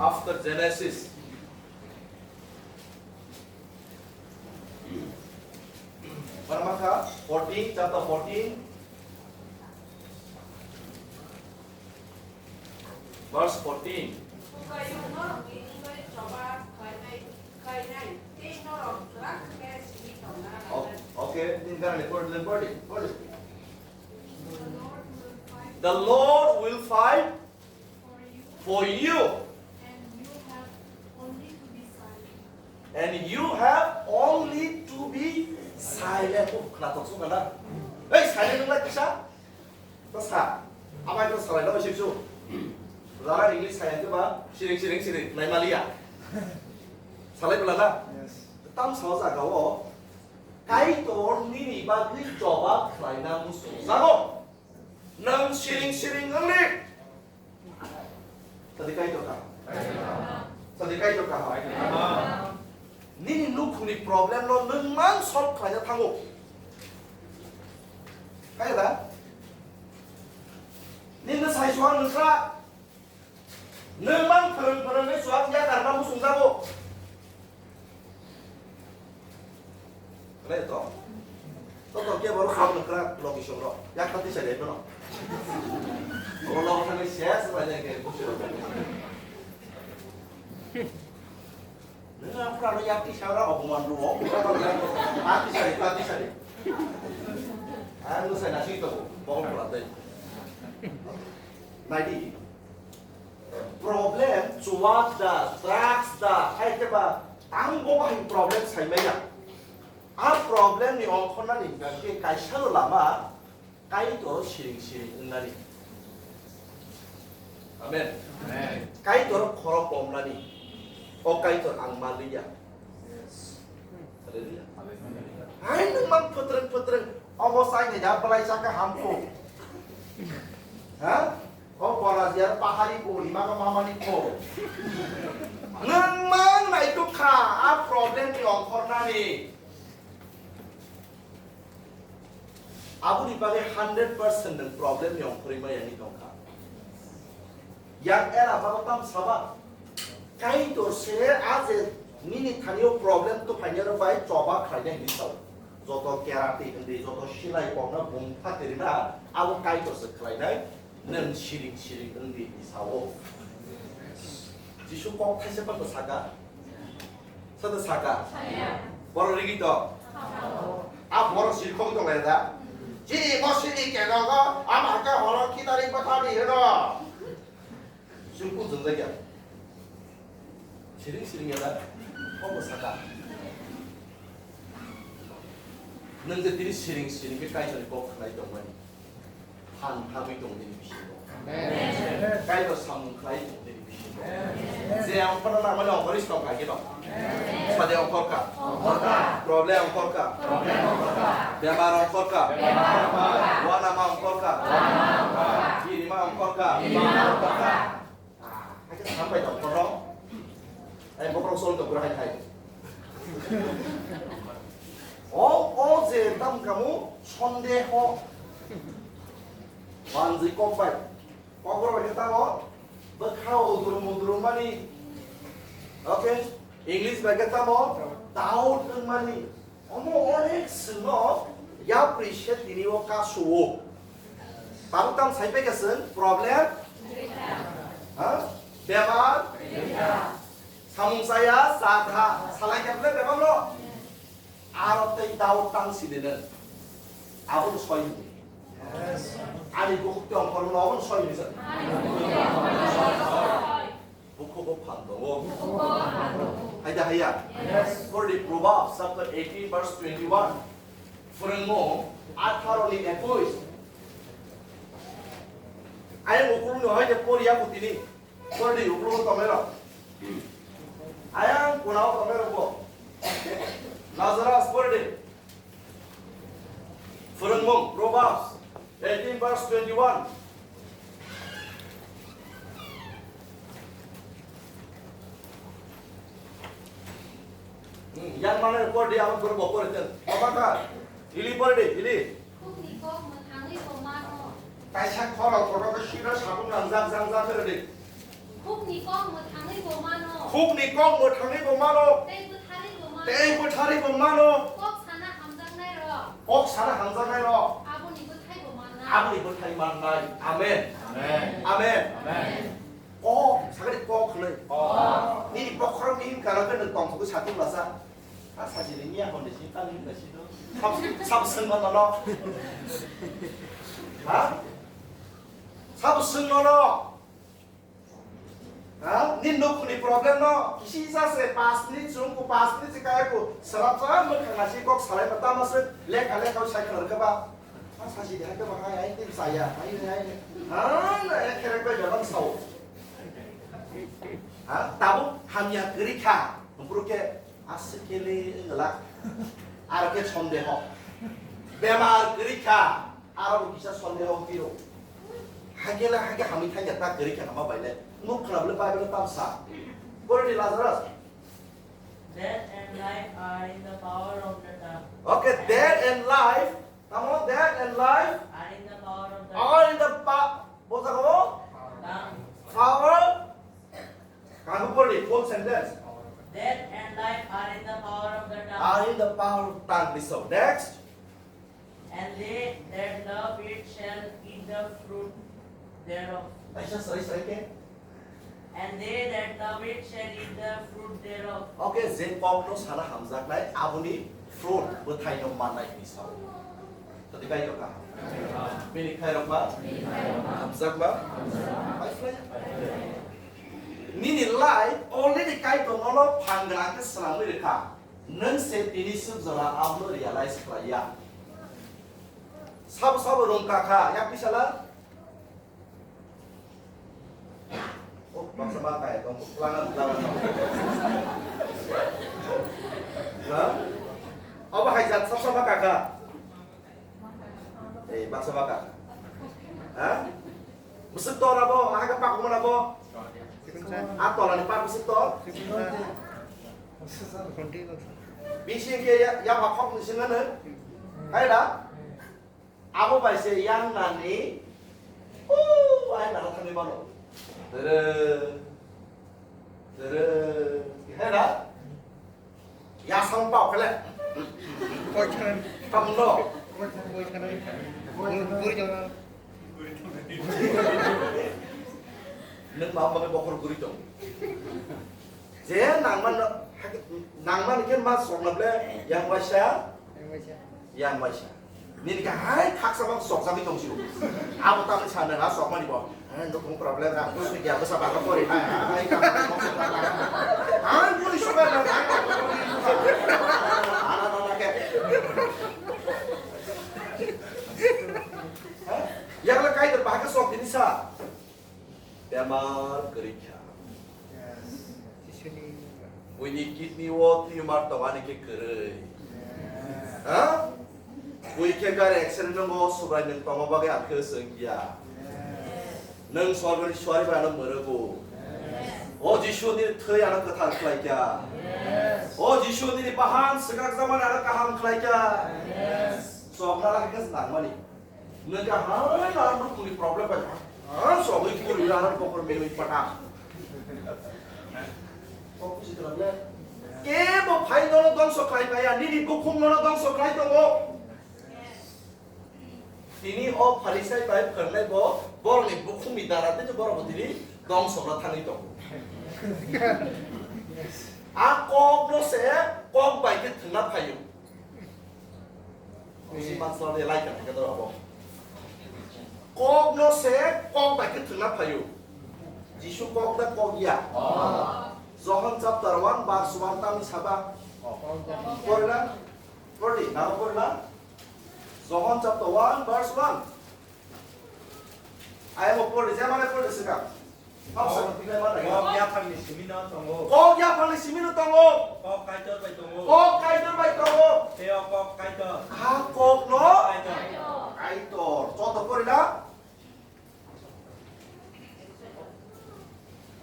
After Genesis. Oro ma kha fourteen, chapter fourteen, verse fourteen. O-, okay, nini gana ni pore, pore, pore. The Lord will fight for you. And you have only to be silent. And you have only to be silent. Oh, khna tok sung kana? Hey, silent wng lai kisa. To sa. Amai to salai lo sik su. Lara English silent ba, siring siring siring nai maliya. Salai bela na? Yes. Tam sa jaga o. Kaitor nini bagwi jobab khlaina muchung jago. Nwng siring siring wng li. Sadi Kaitor kaham. Sadi Kaitor kaham. Nini nukhungni problem no nwng mang solve khlaina thango. Kaya da? Nini sai suang nukra. Nwng mang phwrwng phwrwngwi chuak yakarna muchungjago. Khlai to? To to khe borok chuak nukra logi songrok. Yakha tisa de phano. Oro logo thangwi ses bai de khe busi rok. Nwng ang phano yakti sara oboman rwo. Pati sari, pati sari. Ang no sai nasi to. Bokol pura dai. Naidi. Problem, chuak da, drugs da, hai khe ba tang bo bahai problem sai maya. A problem ni ongkhornani hwnkha khe kaisa no lama, Kaitor siring siring wngnani. Amen. Amen. Kaitor khorok pomnani. O Kaitor ang manliya. Hallelujah. Hai nwng mang phutrwng phutrwng obo sai ni da belai chaka hamkhu. Ha? O bora jiyar pahari ko rima ko mamani ko. Nwng mang nai tuk kha a problem ni ongkhornani. Aboni bagwi hundred percent nwng problem ni ongkhorwi maya ni tongkha. Yang era bago tam saba. Kaitor se a je nini thani o problem to phainai rok bai choba khlainai hinwi sao. Joto karate hinwi, joto silai kokna bumtha kwrwina abo Kaitor se khlainai. Nwng siring siring wng di, di sao. Jisu kok thaisa phano saka? Sado saka? Borok rigi to? A borok sirkhok tong lai da? Chini bo sini kenogo, ama hake horo khitari bwthani hino. Jisu kujung jagya. Siring siring ya da? Kok saka? Nwng je tini siring siring khe Kaitorni kok khnai tongmani. Phan thangwi tong nini bisingo. Amen. Kaitor samung khlai tong nini bisingo. Amen. Je ongkhorna nangmani ongkhorwi stok khlai khe tong. Amen. Sade ongkhorkha. Ongkhorkha. Problem ongkhorkha. Problem ongkhorkha. Bemar ongkhorkha. Bemar ongkhorkha. Uanama ongkhorkha. Uanama ongkhorkha. Kirima ongkhorkha. Kirima ongkhorkha. Ah, hai khe sambai tong kono. Ai bokrok sol tong kura hai hai. O, o je tam kamu sondeho. Manjui kok bai. Kokborok bai khe tamo bwkha udurum udurum mani. Okay? English bai khe tamo doubt wngmani. Omo onek chwngno yapri se tini o kasu-o. Tabuk tam sai pai khe chwng problem? Ha? Bemar? Samung chaya, cha kha. Salai khe bebak no? Aro tei doubt tang sini nw. Abo no soi hwnwi. Ani bukhuk tei ongkhormano abo no soi hwnwi sa. Bukhugo phan tongo. Hai da haiya? Pordi Proverbs chapter eighteen verse twenty-one. Phwrwngmung atharo ni ekush. Ayang ukulung no hai de poriya kutini. Pordi, ukulungo tongnairok. Ayang kunao tongnairokbo. Lazarus, pordi. Phwrwngmung, Proverbs eighteen verse twenty-one. Hmm, yang mana pordi, abang pordi, pordi. Apa kah? Ili pordi, ili. Khukni kok mwthangwi bo mano. Kaisa khorang kotor khe sira sabung nang jak jak jak khe rwdi. Khukni kok mwthangwi bo mano. Khukni kok mwthangwi bo mano. Tei bwtharwi bo mano. Tei bwtharwi bo mano. Kok sana hamjaknai rok. Kok sana hamjaknai rok. Aboni bwthai bo mannai. Aboni bwthai mannai. Amen. Amen. Amen. Amen. Kok, sakani kok hwnwi. Kok. Nini bokhorok ni himkha rok khe nwng tongthogwi satung lasa. A sajili miya hwnwi si tang himkha si do. Sab, sab swngma nono. Ha? Sab swngma nono. Ha? Nini nukhungni problem no kisi sa se pas minute chwng ko pas minute se kaya ko. Sarap sa mwkhang nasi kok salai ma tama se lekha lekha sai khwna khe ba. A sajili hai khe ba hai hai tin saya. Hai hai. Ha? Na ya kherek bai jabang sao. Ha? Tabuk hamya kwrwi kha. Buru khe asikele wngla. Aro khe sondeho. Bemar kwrwi kha. Aro bo kisa sondeho piro. Hakele hake hamwi thangya ta kwrwi kha ma bai le. Nuk khna bole Bible tam sa. Pordi Lazarus. Death and life are in the power of the tongue. Okay, death and life. Tamo death and life Are in the power of the are in the pa-, bo jaga o? Tongue. Power. Kamu pordi, full sentence. Death and life are in the power of the tongue. Are in the power of tongue. Listen. Next. And they that love it shall eat the fruit thereof. Kaisa srai srai khe. And they that love it shall eat the fruit thereof. Okay, je kok no sana hamjaknai, aboni fruit, bwthai no mannai hwnwi sao. Tadi kai rok ka? Bini khai rok ma? Hamjak ma? Pai phlai ya? Nini life already Kaitor nono phangra khe swnamwi rwkha. Nwng se tini swk jora abono realize khlai ya. Sabo sabo rung kakha, yak pisala? Oh, baksa ba kai tong, langan, langan. Ha? Abo hai jat sab sab ba kakha. Eh, baksa ba kakha. Ha? Bwswk tor abo, aha khe pakmana bo. A tola ni pak bwswk tor. Bisi khe ya, ya ba khok ni singa ne. Hai da? Abo bai se yang nani. Oh, ai na thani mano. Tere. Tere. Hai da? Yasang pao kele. Koi khan. Tamno. Koi khan. Buri jona. Nwng ma bagwi bokhor guri tong. Je nangman, nangman khe ma sokna ble yang waisa. Yang waisa. Yang waisa. Nini khe hai khaksa bang sokjagwi tong sio. Abo tamni sana ha sokmani bo. Hai nukung problem na. Bwswi kya bwsa baka pori hai. Hai hai. Hai buri suka na. Ana na na khe. Yang le kai der bahaka sok ini sa. Bemar kwrwi kha. Buini kidney o tumor tongani khe kwrwi. Ha? Bui khe gari accident wngo, Subrai nwng tongma bagwi ang khe swng ya. Nwng sorgoni suari bai ano mwrwgo. O Jisuni thwi ano kwthar khlai kha. O Jisu, nini bahan swkakjakmani ano kaham khlaikha. Chokna lahai khe nangmani. Nwng khe hai lahai bukhukni problem bai. Ah, chogwi puri lahai kokor mewi pata. Kok buji twlang le. Kebo phai nono dongso khlai maya, nini bukhuk nono dongso khlai tongo. Tini o Pharisai bai phwrwngnai bo borokni bukhukni dara tei borok bo tini dongso wngna thangwi tongo. A kokno se kok bai khe thwngna phaio. Bisi mansla de lai kha khe doro abo. Kokno se kok bai khe thwngna phaio. Jisu kok da kok ya? Johon chapter one verse one tamni saba. Porila? Pordi, nang porila? Johon chapter one verse one. Ayang pordi, jemane pordi swkang. Kok yaphangni simino tongo. Kok yaphangni simino tongo. Kok Kaitor bai tongo. Kok Kaitor bai tongo. Tei o Kok Kaitor. Ha kokno Kaitor. Kaitor. Joto porila.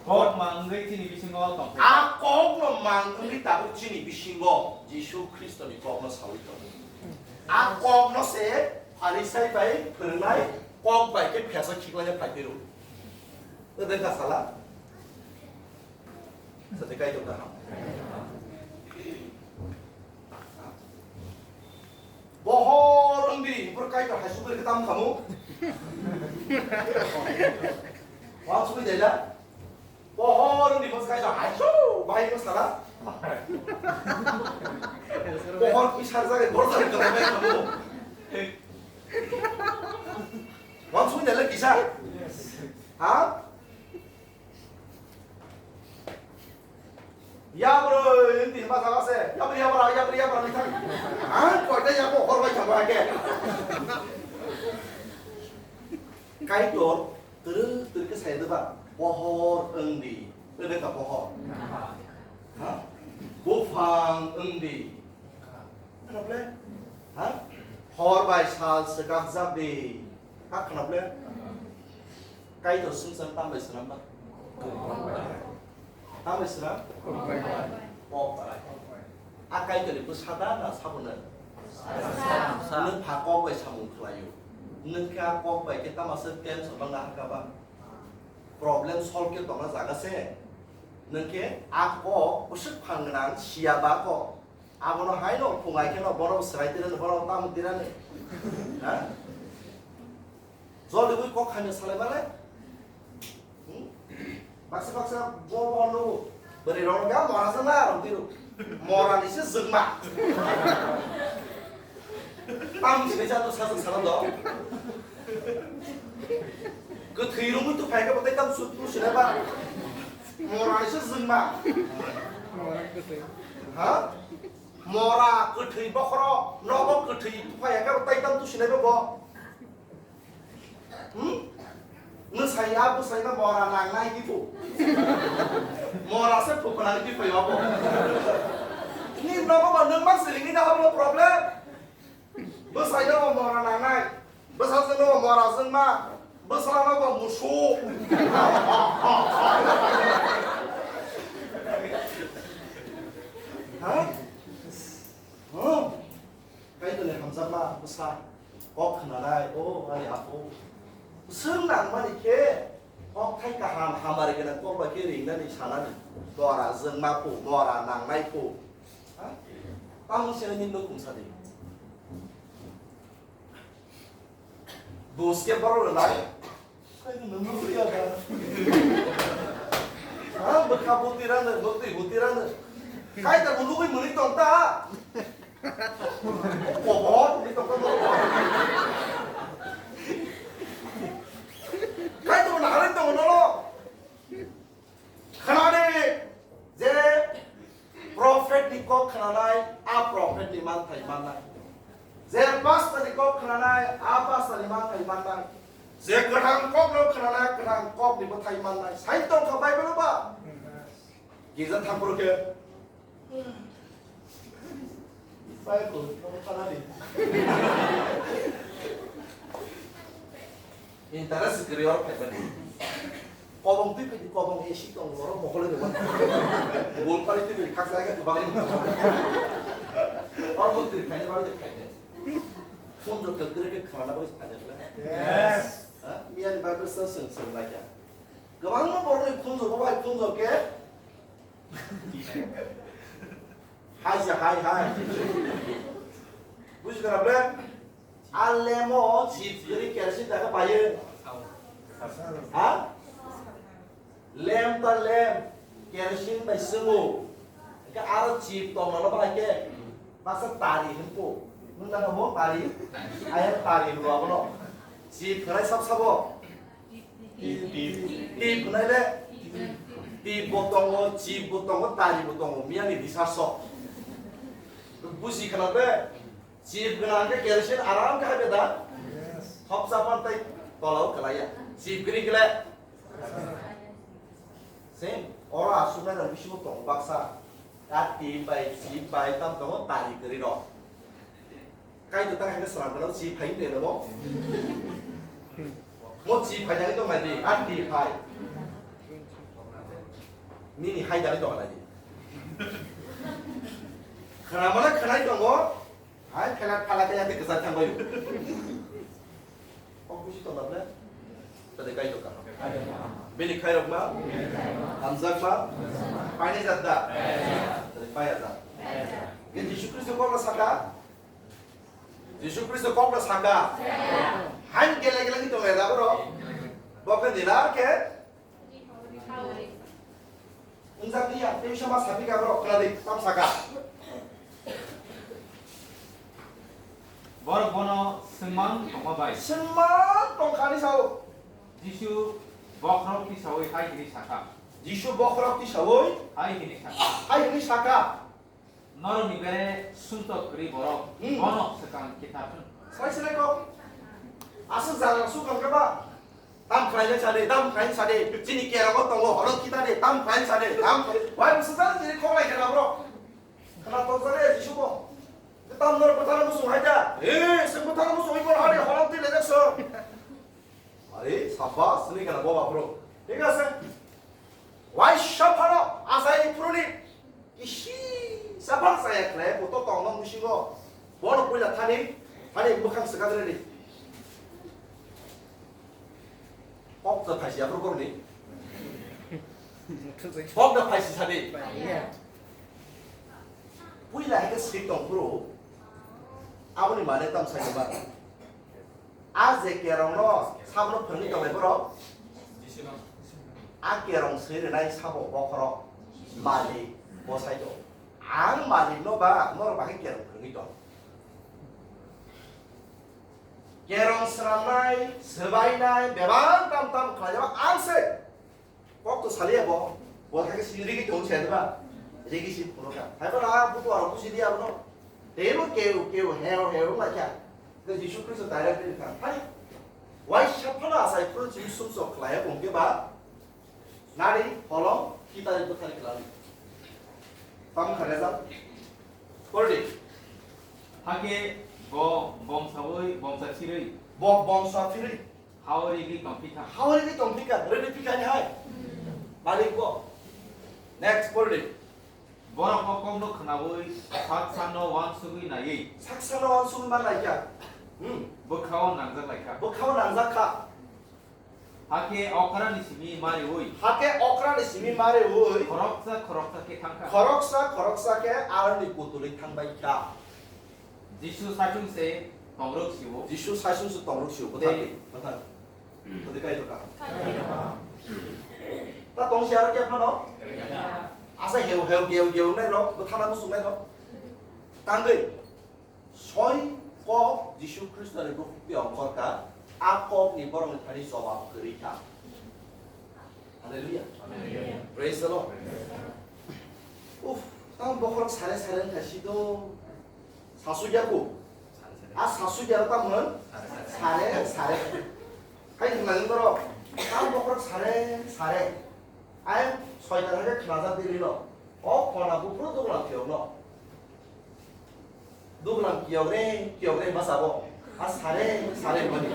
Kok mang wngwi chini bisingo tongkha. A kokno mang wngwi tabuk chini bisingo Jisu Khristoni kokno sawi tongo. A kokno se Pharisai bai phwrwngnai kok bai khe phiyasa khiklaina phai phiro. Ode kha sala. Sadi Kaitor kaham. Bohor wngdi, bor Kaitor hai sugri khe tam khamu. Wa sugri dela. Bohor wngdi, bor Kaitor hai su, bahai ko sala. Bohor ki sar jare, bor jare khamu. Wa sugri dela kisa. Ha? Ya bro, ini hima jaga se. Ya bro, ya bro, ya bro, ya bro, ni thang. Ah, koi ta ya ko hor bai thang ba ke. Kaitor, turu turu ke saya deba. Pohor engdi. Lebe ka pohor. Ha? Bufang engdi. Khna ble? Ha? Hor bai sal swkakjak di. Ha khna ble? Kaitor swngchar tam bai swnam ba? Tam bai swnam? Kok bai. A Kaitorni bwsa da na sabo no? Nwng pha kok bai samung khlaio. Nwng khe a kok bai khe tama se tension bangna hakha ba? Problem solve khe tongna jaga se. Nwng khe a kok bwswk phan gwnang siya ba kok. Abono haino phungai kheno borok swrai tirani, borok tamo tirani. Ha? Joldi ui kok khaina salai male. Hmm? Baksa baksa bo bo nugo. Bwrwi rok ga mora sa na rok tiro. Mora ni se jwngma. Tam sini jatu sa sa sala do. Kwthwi rungwi tu phai ka batai tam sut tu sini ba. Mora ni se jwngma. Ha? Mora kwthwi bokhoro, nogo kwthwi tuphai ya khe taitam tusinai bo bo. Hmm? Nwsai ya bwsai no mora nangnai di bo. Mora se phukunani di phai bo. Ni nogo bo nwng ma siling ni na habo problem. Bwsai no mora nangnai. Bwsajwk no mora jwngma, bwsano bo musu. Ha? Hmm. Kaitorni hamjakma bwsa kok khnanai, o ani apo. Swng nangmani khe kok thai kaham hamari gwnang kok bai khe ringnani sanani. Mora jwngma phu, mora nangnai phu. Ha? Tamo se nini nukhung sadi. Dos ke borok rwnai. Kai nwng nukliya da. Ha, bwkha butirano, bwtwi butirano. Kai ta nugwi mwnwi tong ta. Kobor, mwnwi tong ta. Kai ta naharwi tong nolo. Khnadi, je prophet ni kok khnanai, a prophet ni manthai mannai. Je pastor ni kok khnanai, a pastor ni manthai mannai. Je kwthang kok no khnanai, kwthang kok ni bwthai mannai. Sai tong kha Bible ba? Girja thang phuru khe. Bible, nobo thanani. Interest kwrwi or phaimani. Kobong twi phai di, kobong A C tong, borok mokol ni rwma. Bol pari twi phai di, khaksa khe kwbangni. Oro bo twi khaina bagwi twi khaina. Phone jok khe kwrwi khe khwna bagwi khaina. Yes. Ha? Miyani Bible sa swng swng lai kha. Kwbangma borokni phone jok bai phone jok khe. Hai sa hai hai. Buji kha na ble? A lemo chip kwrwi kerosene da khe paio. Ha? Lem ta lem, kerosene bai swngo. Hingke aro chip tongmano bahai khe baksa tari hwnko. Nwng nang abo tari? Ayang tari hwnko abono. Chip hwnai sab sabo. Tip hwnai le. Tip bo tongo, chip bo tongo, tari bo tongo. Miyani research o. Buji khna be? Chip gwnang khe kerosene aram khe hai beda? Yes. Thopsa phan tei tolao kwlaiya. Chip gwnang khe le? Same. Oro aswk nai rok bisingo tongo baksa. A tip bai, chip bai, tam tongo tari kwrwi rok. Kaitor ta hai khe swnam gwnang chip hai wngya nw bo? Mo chip hai jani tong nai di, a tip hai. Nini hai jani tong nai di. Khna mano khna tongo. Hai, khela, phala khe yate kwchar thang baio. Kok busi tong na ble? Tade kai tong ka. Bini khairok ma? Hamjak ma? Paini jat da? Tade paya jat. Ye Jisu Kristo kok na saka? Jisu Kristo kok na saka? Hai gele gele ni tong ya da bro. Bokhe dilar khe? Unjak dia, tei sama sapi ka bro, kena di, tam saka. Borok bono swngmang tongma bai. Swngmang tongkhani sao. Jisu bokhorok tisawi hai hwnwi sakha. Jisu bokhorok tisawi hai hwnwi sakha. Hai hwnwi sakha. Norokni bere sumtok kwrwi borok, hmm, bono swkang kithar hwn. Sai sinai kok. Aswk jala swkang khe ba. Tam khlaina sade, tam khlaina sade. Chini kerongo tongo, horo kita de, tam khlaina sade, tam. Wai bwswk jani chini kok lai khe na bro. Khna tok jani Jisu bo. Tam norok bwthano muchung hai da. Eh, se bwthano muchung hai bor hari holam twi lejak so. Are, sabbas, sini kana boba bro. Thik ase? Waisa phano asai phuruni kisi sabbas saya khlai, koto tongno musingo. Bono puila thani, thani mukhang swkang redi. Pok da phaisi aphuru korni. Pok da phaisi sadi. Puila hai khe sik tong phuru. Aboni mane tam sai ba. A je kerongno sabno phwrwngwi tongnai borok? A kerong swi rwnai sabo bokhorok malik bwsai do. Ang malikno ba norok bahai kerong phwrwngwi tong. Kerong swnamnai, swbainai, bebak tam tam khlaijak ang se. Kok to saliya bo, bo thangke si rigi tong se ba, rigi si phuno ka. Hai ba na butu aro kusi dia bono. Tebo keu keu heo heo ma kya. Te Jisu Kristo direct ni ka. Hai. Wai shaphana asai phuru chim sum sok khlaya bongke ba. Nari holong kita ni buthari khlali. Tam khare jam. Kordi. Hake bo bomsawi bomsa chirwi. Bo bomsa chirwi. Hao rigi tongphika. Hao rigi tongphika, rigi phika ni hai. Malik bo. Next, pori. Borok o kokno khnawi, sak sakno wansugwi naiwi. Sak sakno wansugwi ma naikha. Hmm. Bwkhao nangjak laikha. Bwkhao nangjak kha. Hake okrani simi mariwi. Hake okrani simi mariwi. Khoroksa khoroksa khe thangkha. Khoroksa khoroksa khe aroni kutulwi thangbai kha. Jisu saichung se tongrok sio. Jisu saichung se tongrok sio. Tei. Bwthar. Bwthar. Bwthar kai to ka. Ta tong si aro kya phano? Asa heu heu geu geu nai rok, bwthana musung nai rok. Tangwi. Soi kok Jisu Khristo ni bukhuk twi ongkhor ka, a kok ni borok ni thani jawab kwrwi kha. Hallelujah. Hallelujah. Praise the Lord. Uf, tamo bokhorok sare sare wngkha si do. Sasugya ko. A sasugya ro tamo hwn? Sare sare. Hai hwnmani borok. Tamo bokhorok sare sare. Ai soitan hai khe khnajak di rino. O khona buphuru duglam phiyokno. Duglam kiyok re, kiyok re basa bo. A sare sare mani.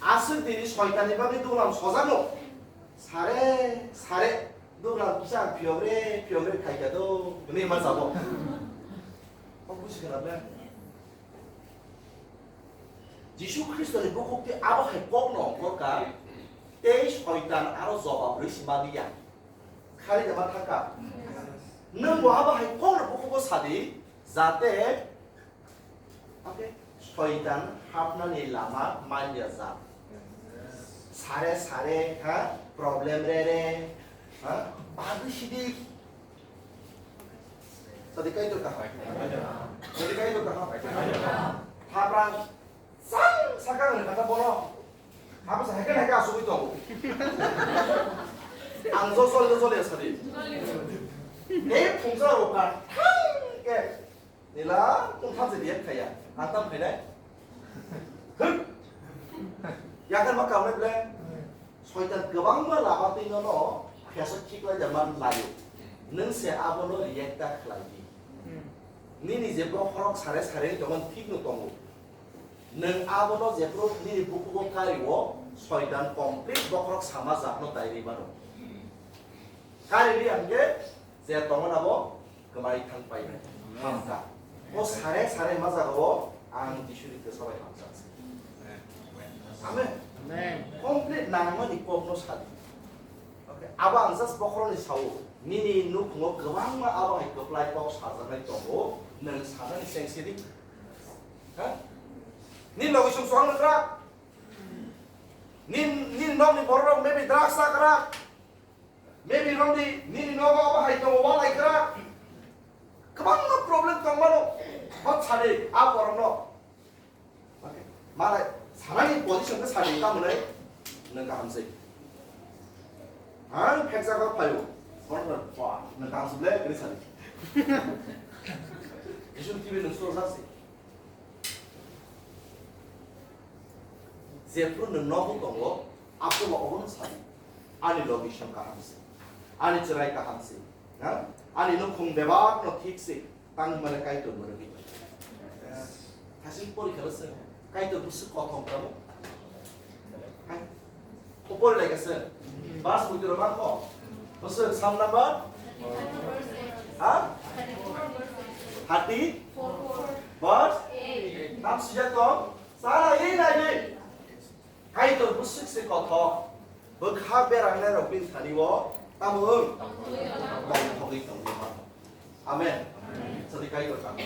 Aswk dini soitanni bagwi duglam sojano. Sare, sare, duglam kisa phiyogre, phiyogre khaikha do, hwnwi ma sabo. Kok busi khna ble. Jisu Khristoni bukhuk twi abo hai kokno ongkhorkha, tei soitan aro jobab rwi sima diya. Khari da ma thangkha. Nwng bo abo hai kokno bukhugo sadi, jate, okay, soitan hapnani lama manya jat. Sare sare, ha, problem re re, ha, badi sidi. Sadi Kaitor kaham. Sadi Kaitor kaham. Haprang sang sakang ni kata bono. Apa sa heken heka asugui tongo. Ang jo sol jo sol ya sadi. Hei phungsa roka thang ke. Nila, tong thamse diyan khaya. Ang tam khainai. Hek. Yakan ma kamle ble. Soitan kwbangma lama twi nono khesa khiklai da man laio. Nwng se abono react ta khlai di. Nini je bokhorok sare sare tongo thik no tongo. Nwng abono jephru nini bukhugo kario soitan complete bokhorok sama jatno dai ri mano. Kari ri hwnkhe je tongo nabo kwmai thang pai bai. Hamkha. O sare sare ma jagao ang Jisuni kwsa bai hamjak se. Amen. Amen. Complete nangmani kokno sadi. Okay. Abo ang just bokhorokni sao. Nini nukhungo kwbangma abo hai kwplai kok sajaknai tongo. Nwng sanani seng sidi. Ha? Nini logi sum suang nukra. Nini, nini nokni bororok maybe drugs chakra. Maybe romdi nini nogo abo hai tongo, walai kra. Kwbangma problem tongmano. Hot sadi, a borokno. Okay. Malai, sanani position khe sadi, tamo nai? Nwng kaham se. Ang pheksa kha phaio. Kono ba, nwng kaham se ble, kri sadi. Jisu T V nwng sulo sa se. Jephru nwng nogo tongo, aphuru obono sadi. Ani location kaham se. Ani chwrai kaham se. Na? Ani nukhung bebak no thik se. Tang mane Kaitor mane bi. Thasing pori khala se. Kaitor busu kothom kamo. Hai. Upor lai kase. Bas mujura ma ko. Busu Psalm number? Ha? Thirty? Verse? Tam sijak tong? Sala ye nai bi. Kaitor bwswk se kothok, bwkha berangnai rok bini thani o tamo wng? Tongthogwi tongwi mano. Amen. Sadi Kaitor kaham.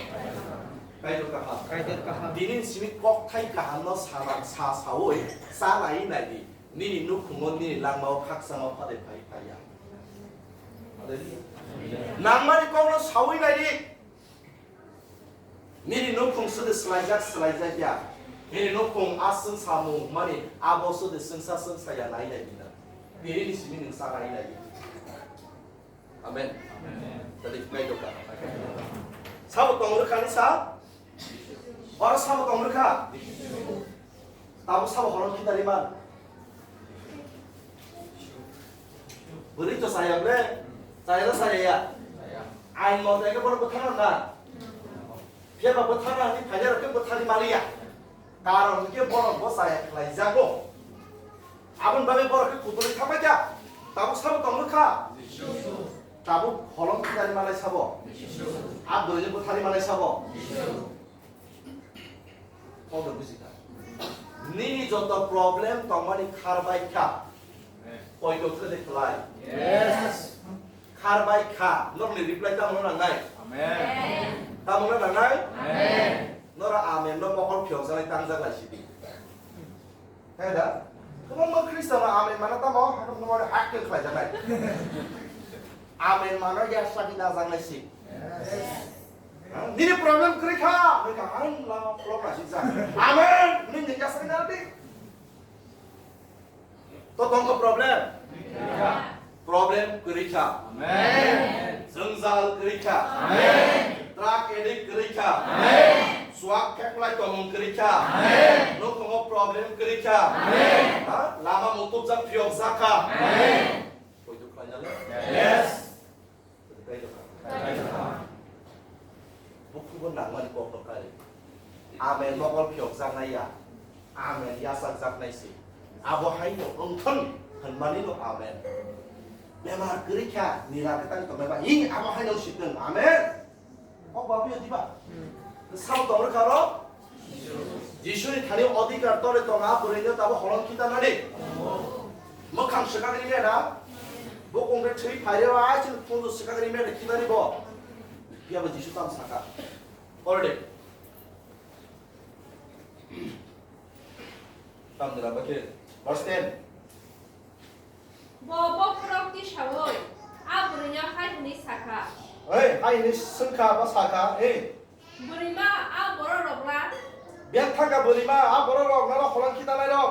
Kaitor kaham. Kaitor kaham. Tini simi kokthai kaham no sana sa sawi sanai nai di. Nini nukhungo nini langmao khakchangma phadai phai phaiya. Hallelujah. Nangmani kokno sawi nai di. Nini nukhung sudi swlaijak swlaijak ya. Nini nukhung aswng samung mani abo sudi swngsa swngsa ya nai nai bina. Nini simi nwng sa nai nai. Amen. Tadi kai doka. Sabo tong rwkha ni sa? Oro sabo tong rwkha? Tabuk sabo holong khitari man. Bwrwi to saya bre. Saya na saya ya. Ain mote ke bono bwthar na. Phiya ba bwthar na ni phanya rok ke bwthar ni maliya. Karon ke bono bo saya khlai jago. Abon bagwi bono ke kutuli thapa kya. Tabuk sabo tong kha. Tabuk holong khitari malai sabo. Abdul je bwthar ni malai sabo. Kok da buji kha. Nini joto problem tongmani kharbai kha. Poito khede khlai. Yes. Kharbai kha. Nokni reply tamo nangnai? Amen. Tamo nangnai? Amen. Nora amen no mokol phiyok jalai tangjak lai sidi. Hai da? Kwbangma Khristiano amen mana tamo, hanok no mare hakhe khlai janai. Amen mano ya sagi da janai si. Yes. Nini problem kwrwi kha, nini kha, ang lama vlog na sijak. Amen. Nini ya sagi da di. To tongkha problem? Problem kwrwi kha. Amen. Jwngjal kwrwi kha. Amen. Drug addict kwrwi kha. Amen. Suak kheklai tongmung kwrwi kha. Amen. Nokhnungo problem kwrwi kha. Amen. Ha? Lama mutubjak phiyokjak kha. Amen. Poito khlainale? Yes. Bukhugo nangmani kokno kari. Amen mokol phiyokjaknai ya. Amen yachakjaknai se. Abo haino wngthon hwnmani no amen. Bemar kwrwi kha, nira kwtang tongmani ba, ing abo haino sitwng. Amen. Kok ba biyo diba? Sabo tong rwkha ro? Jisuni thani odhikar tole tong a bwrwino tabo holong khitanani. Mwkhang swkang ri mena. Bo kongkhe thwi phaire ba, ai chwng phundu swkang ri mena khitani bo. Phiya bo Jisu tam saka. Already. Tam dira ba khe. Verse ten. Bo bokhorok tisaui a bwrwino hai hwnwi sakha. Ei, hai hwnwi swngkha ba sakha, ei. Bwrwima a bororok la. Biyang thangkha bwrwima a bororok, nono holong khitanai rok.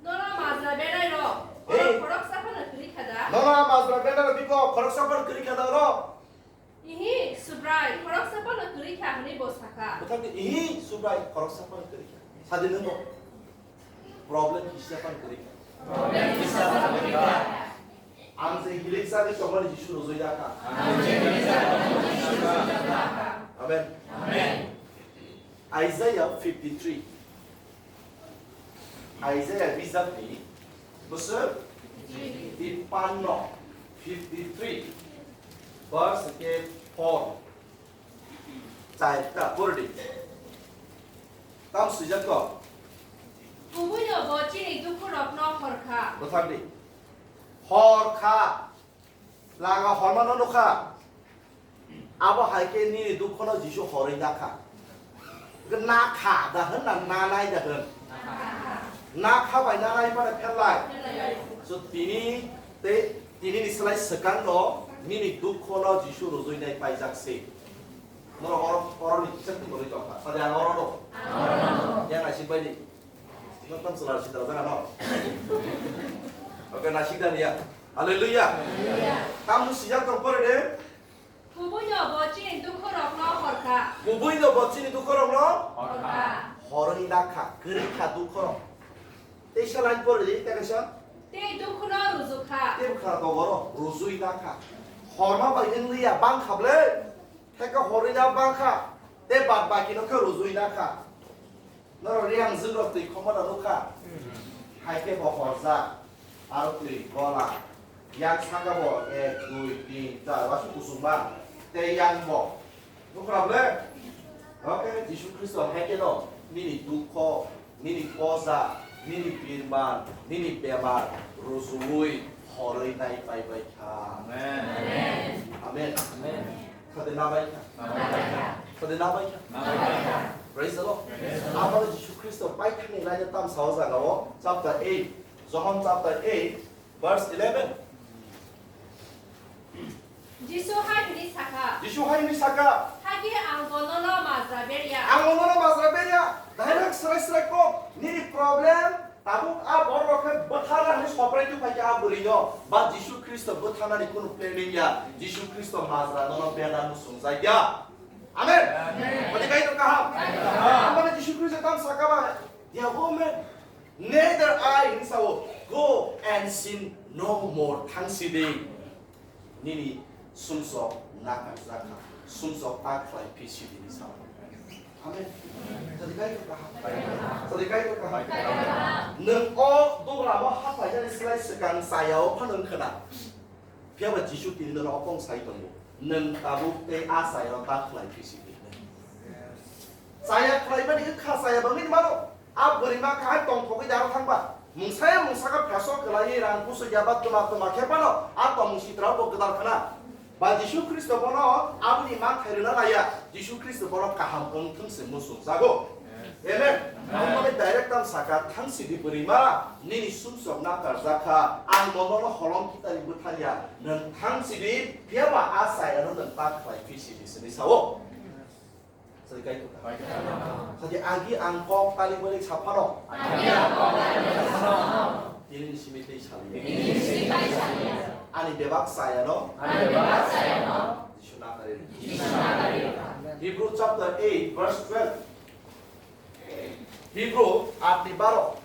Nono majra berai rok. Ei. Oro khoroksa phano kwrwi kha da? Nono a majra berai rok biko khoroksa phano kwrwi kha da oro. Ihi, Subrai, khoroksa phano kwrwi kha hwnwi bo sakha. Bwthakni, ihi, Subrai, khoroksa phano kwrwi kha. Sadi nwng bo. Problem kisa phano kwrwi kha. Problem kisa phano kwrwi kha. Ang je hilik sagwi tongmani Jisu rojoi da kha. Ang je hilik sagwi tongmani Jisu rojoi da kha. Amen. Amen. Isaiah fifty-three. Isaiah bijapni bwswk tipanno, fifty-three, verse ke four. Chai ta purdi. Tam swijak ko. Kubuino bo chini dukhurokno horkha. Bwthakdi. Horkha. Lama hormano nukha. Abo hai khe nini dukhono Jisu horwi nakha. Nakha da hwn na nanai da hwn? Nakha bai nanai phano pherlai. So tini tei tinini slai swkangno nini dukhono Jisu rujui nai paijak se. Norok oro, oroni kisa tongwi tongkha. Sadi ang oro dong. Yang naisik bai di. Tino tam chwla sida jaga no. Oke, naisik da niya. Hallelujah. Hallelujah. Tam no sijak tong pore de. Kubuino bo chini dukhorokno horkha. Kubuino bo chini dukhorokno horkha. Horwi nakha, kwrwi kha dukhorok. Teisa line pore di, tei kaisa. Tei dukhono rujukha. Tei bwkha togoro rujui nakha. Horma bai wng liya bangkha ble. Theka horwi na bangkha. Tei bad baki no khe rujui nakha. Norok riyang jwk rok twi khoma da nukha. Hai khe bo horjak, aro twi gola. Yak saka bo ek, dui, tin, char, wasu kusung ba. Tei yang bo. Nukha ble? Oke, Jisu Khristo hai khe no nini dukho, nini poja, nini birman, nini bemar rujuui horwi nai pai bai kha. Amen. Amen. Amen. Khade nabai kha. Nabai kha. Khade nabai kha. Nabai kha. Praise the Lord. Praise the Lord. Aboni Jisu Khristo paithakni laina tamsa o jaga o chapter eight, Johon chapter eight, verse eleven. Jisu hai hwnwi sakha. Jisu hai hwnwi sakha. Hakhe ang bo nono majra berya. Ang bo nono majra berya. Direct srai srai kok. Nini problem Tabuk a borok rok khe bwtharna hwnwi soprai twi phaikha a bwrwino, ba Jisu Khristo bwtharnani kunu planning ya, Jisu Khristo majra nono beda muchungjakya. Amen. Amen. Boni kaitor kaham. Amen. Amani Jisu Khristo tam saka ba, "Dear woman, neither I," hwnwi sao, "Go and sin no more." Thang sidi. Nini sumsok nakarjakha, sumsok ta khlai phi sidi ni sao. Amen. Jadi kai ko kaham. Jadi kai ko kaham. Nwng o dogra mo hapai jani slai swkang chaya o phano wng khna. Phiya ba Jisu tini nono opong sai tongo. Nwng tabuk tei a chaya o ta khlai phi sidi. Chaya khlai mani wng kha chaya bangwi mano. A bwrwi ma kahai tongthogwi daro thangba. Mungsaya mungsaka phasok kwlaiwi rang kusu yaba twma twma khe phano a tongmung sitra bo gwdal khna. Ba Jisu Khristo bono aboni manthai rwna laiya. Jisu Khristo bono kaham wng thung se muchung jago. Amen. Amen. Aboni direct tam saka, "Thang sidi bwrwi ma, nini sumsok nakarjak kha. Ang bo nono holong kitani bwthar ya. Nwng thang sidi, phiya ba a chaya no nwng ta khlai phi sidi," sini sao. Sadi kai kok. Sadi agi ang kok tali balik saphano. Agi ang kok tali balik saphano. Tini ni simi tei sali. Tini ni simi tei sali. Ani bebak saya no. Ani bebak saya no. Jisu nakari. Jisu nakari. Hebrew chapter eight verse twelve. Hebrew aat ni baro.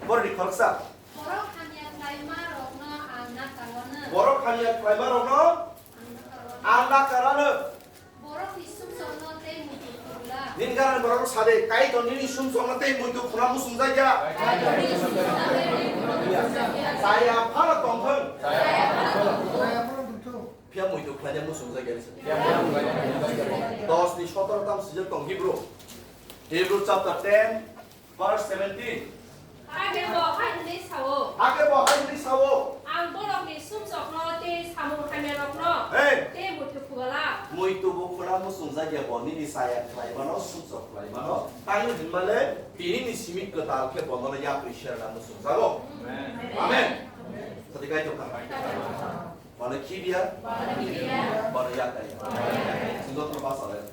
Borok ni khoroksa. Borok hamya khlaima rokno ang nakarwano. Borok hamya khlaima rokno ang nakarwano. Ang nakarwano. Borok ni sumsokno tei muitu khurula. Nini gana borok sa de, Kaitor nini sumsokno tei muitu khuna muchungjakya. Chaya phano tongthung. Phiya muitu khlaina muchungjakya. Dos ni sotoro tam swijak tong Hebrew. Hebrew chapter ten, verse seventeen. Ake bo hai hwnwi sao. Ake bo hai hwnwi sao. Ang borokni sumsokno tei samung hamyarokno Hey. Tei muitu khugala. Muitu bo khuna muchungjakya bo nini chaya khlaimano, sumsok khlaimano. Tangwi hwnmale, tini ni simi kwtal khe bonono yapri serna muchungjago. Amen. Amen. Sadi kaitor ka. Bono khibiya. Bono yakaya. Singok no basa lai.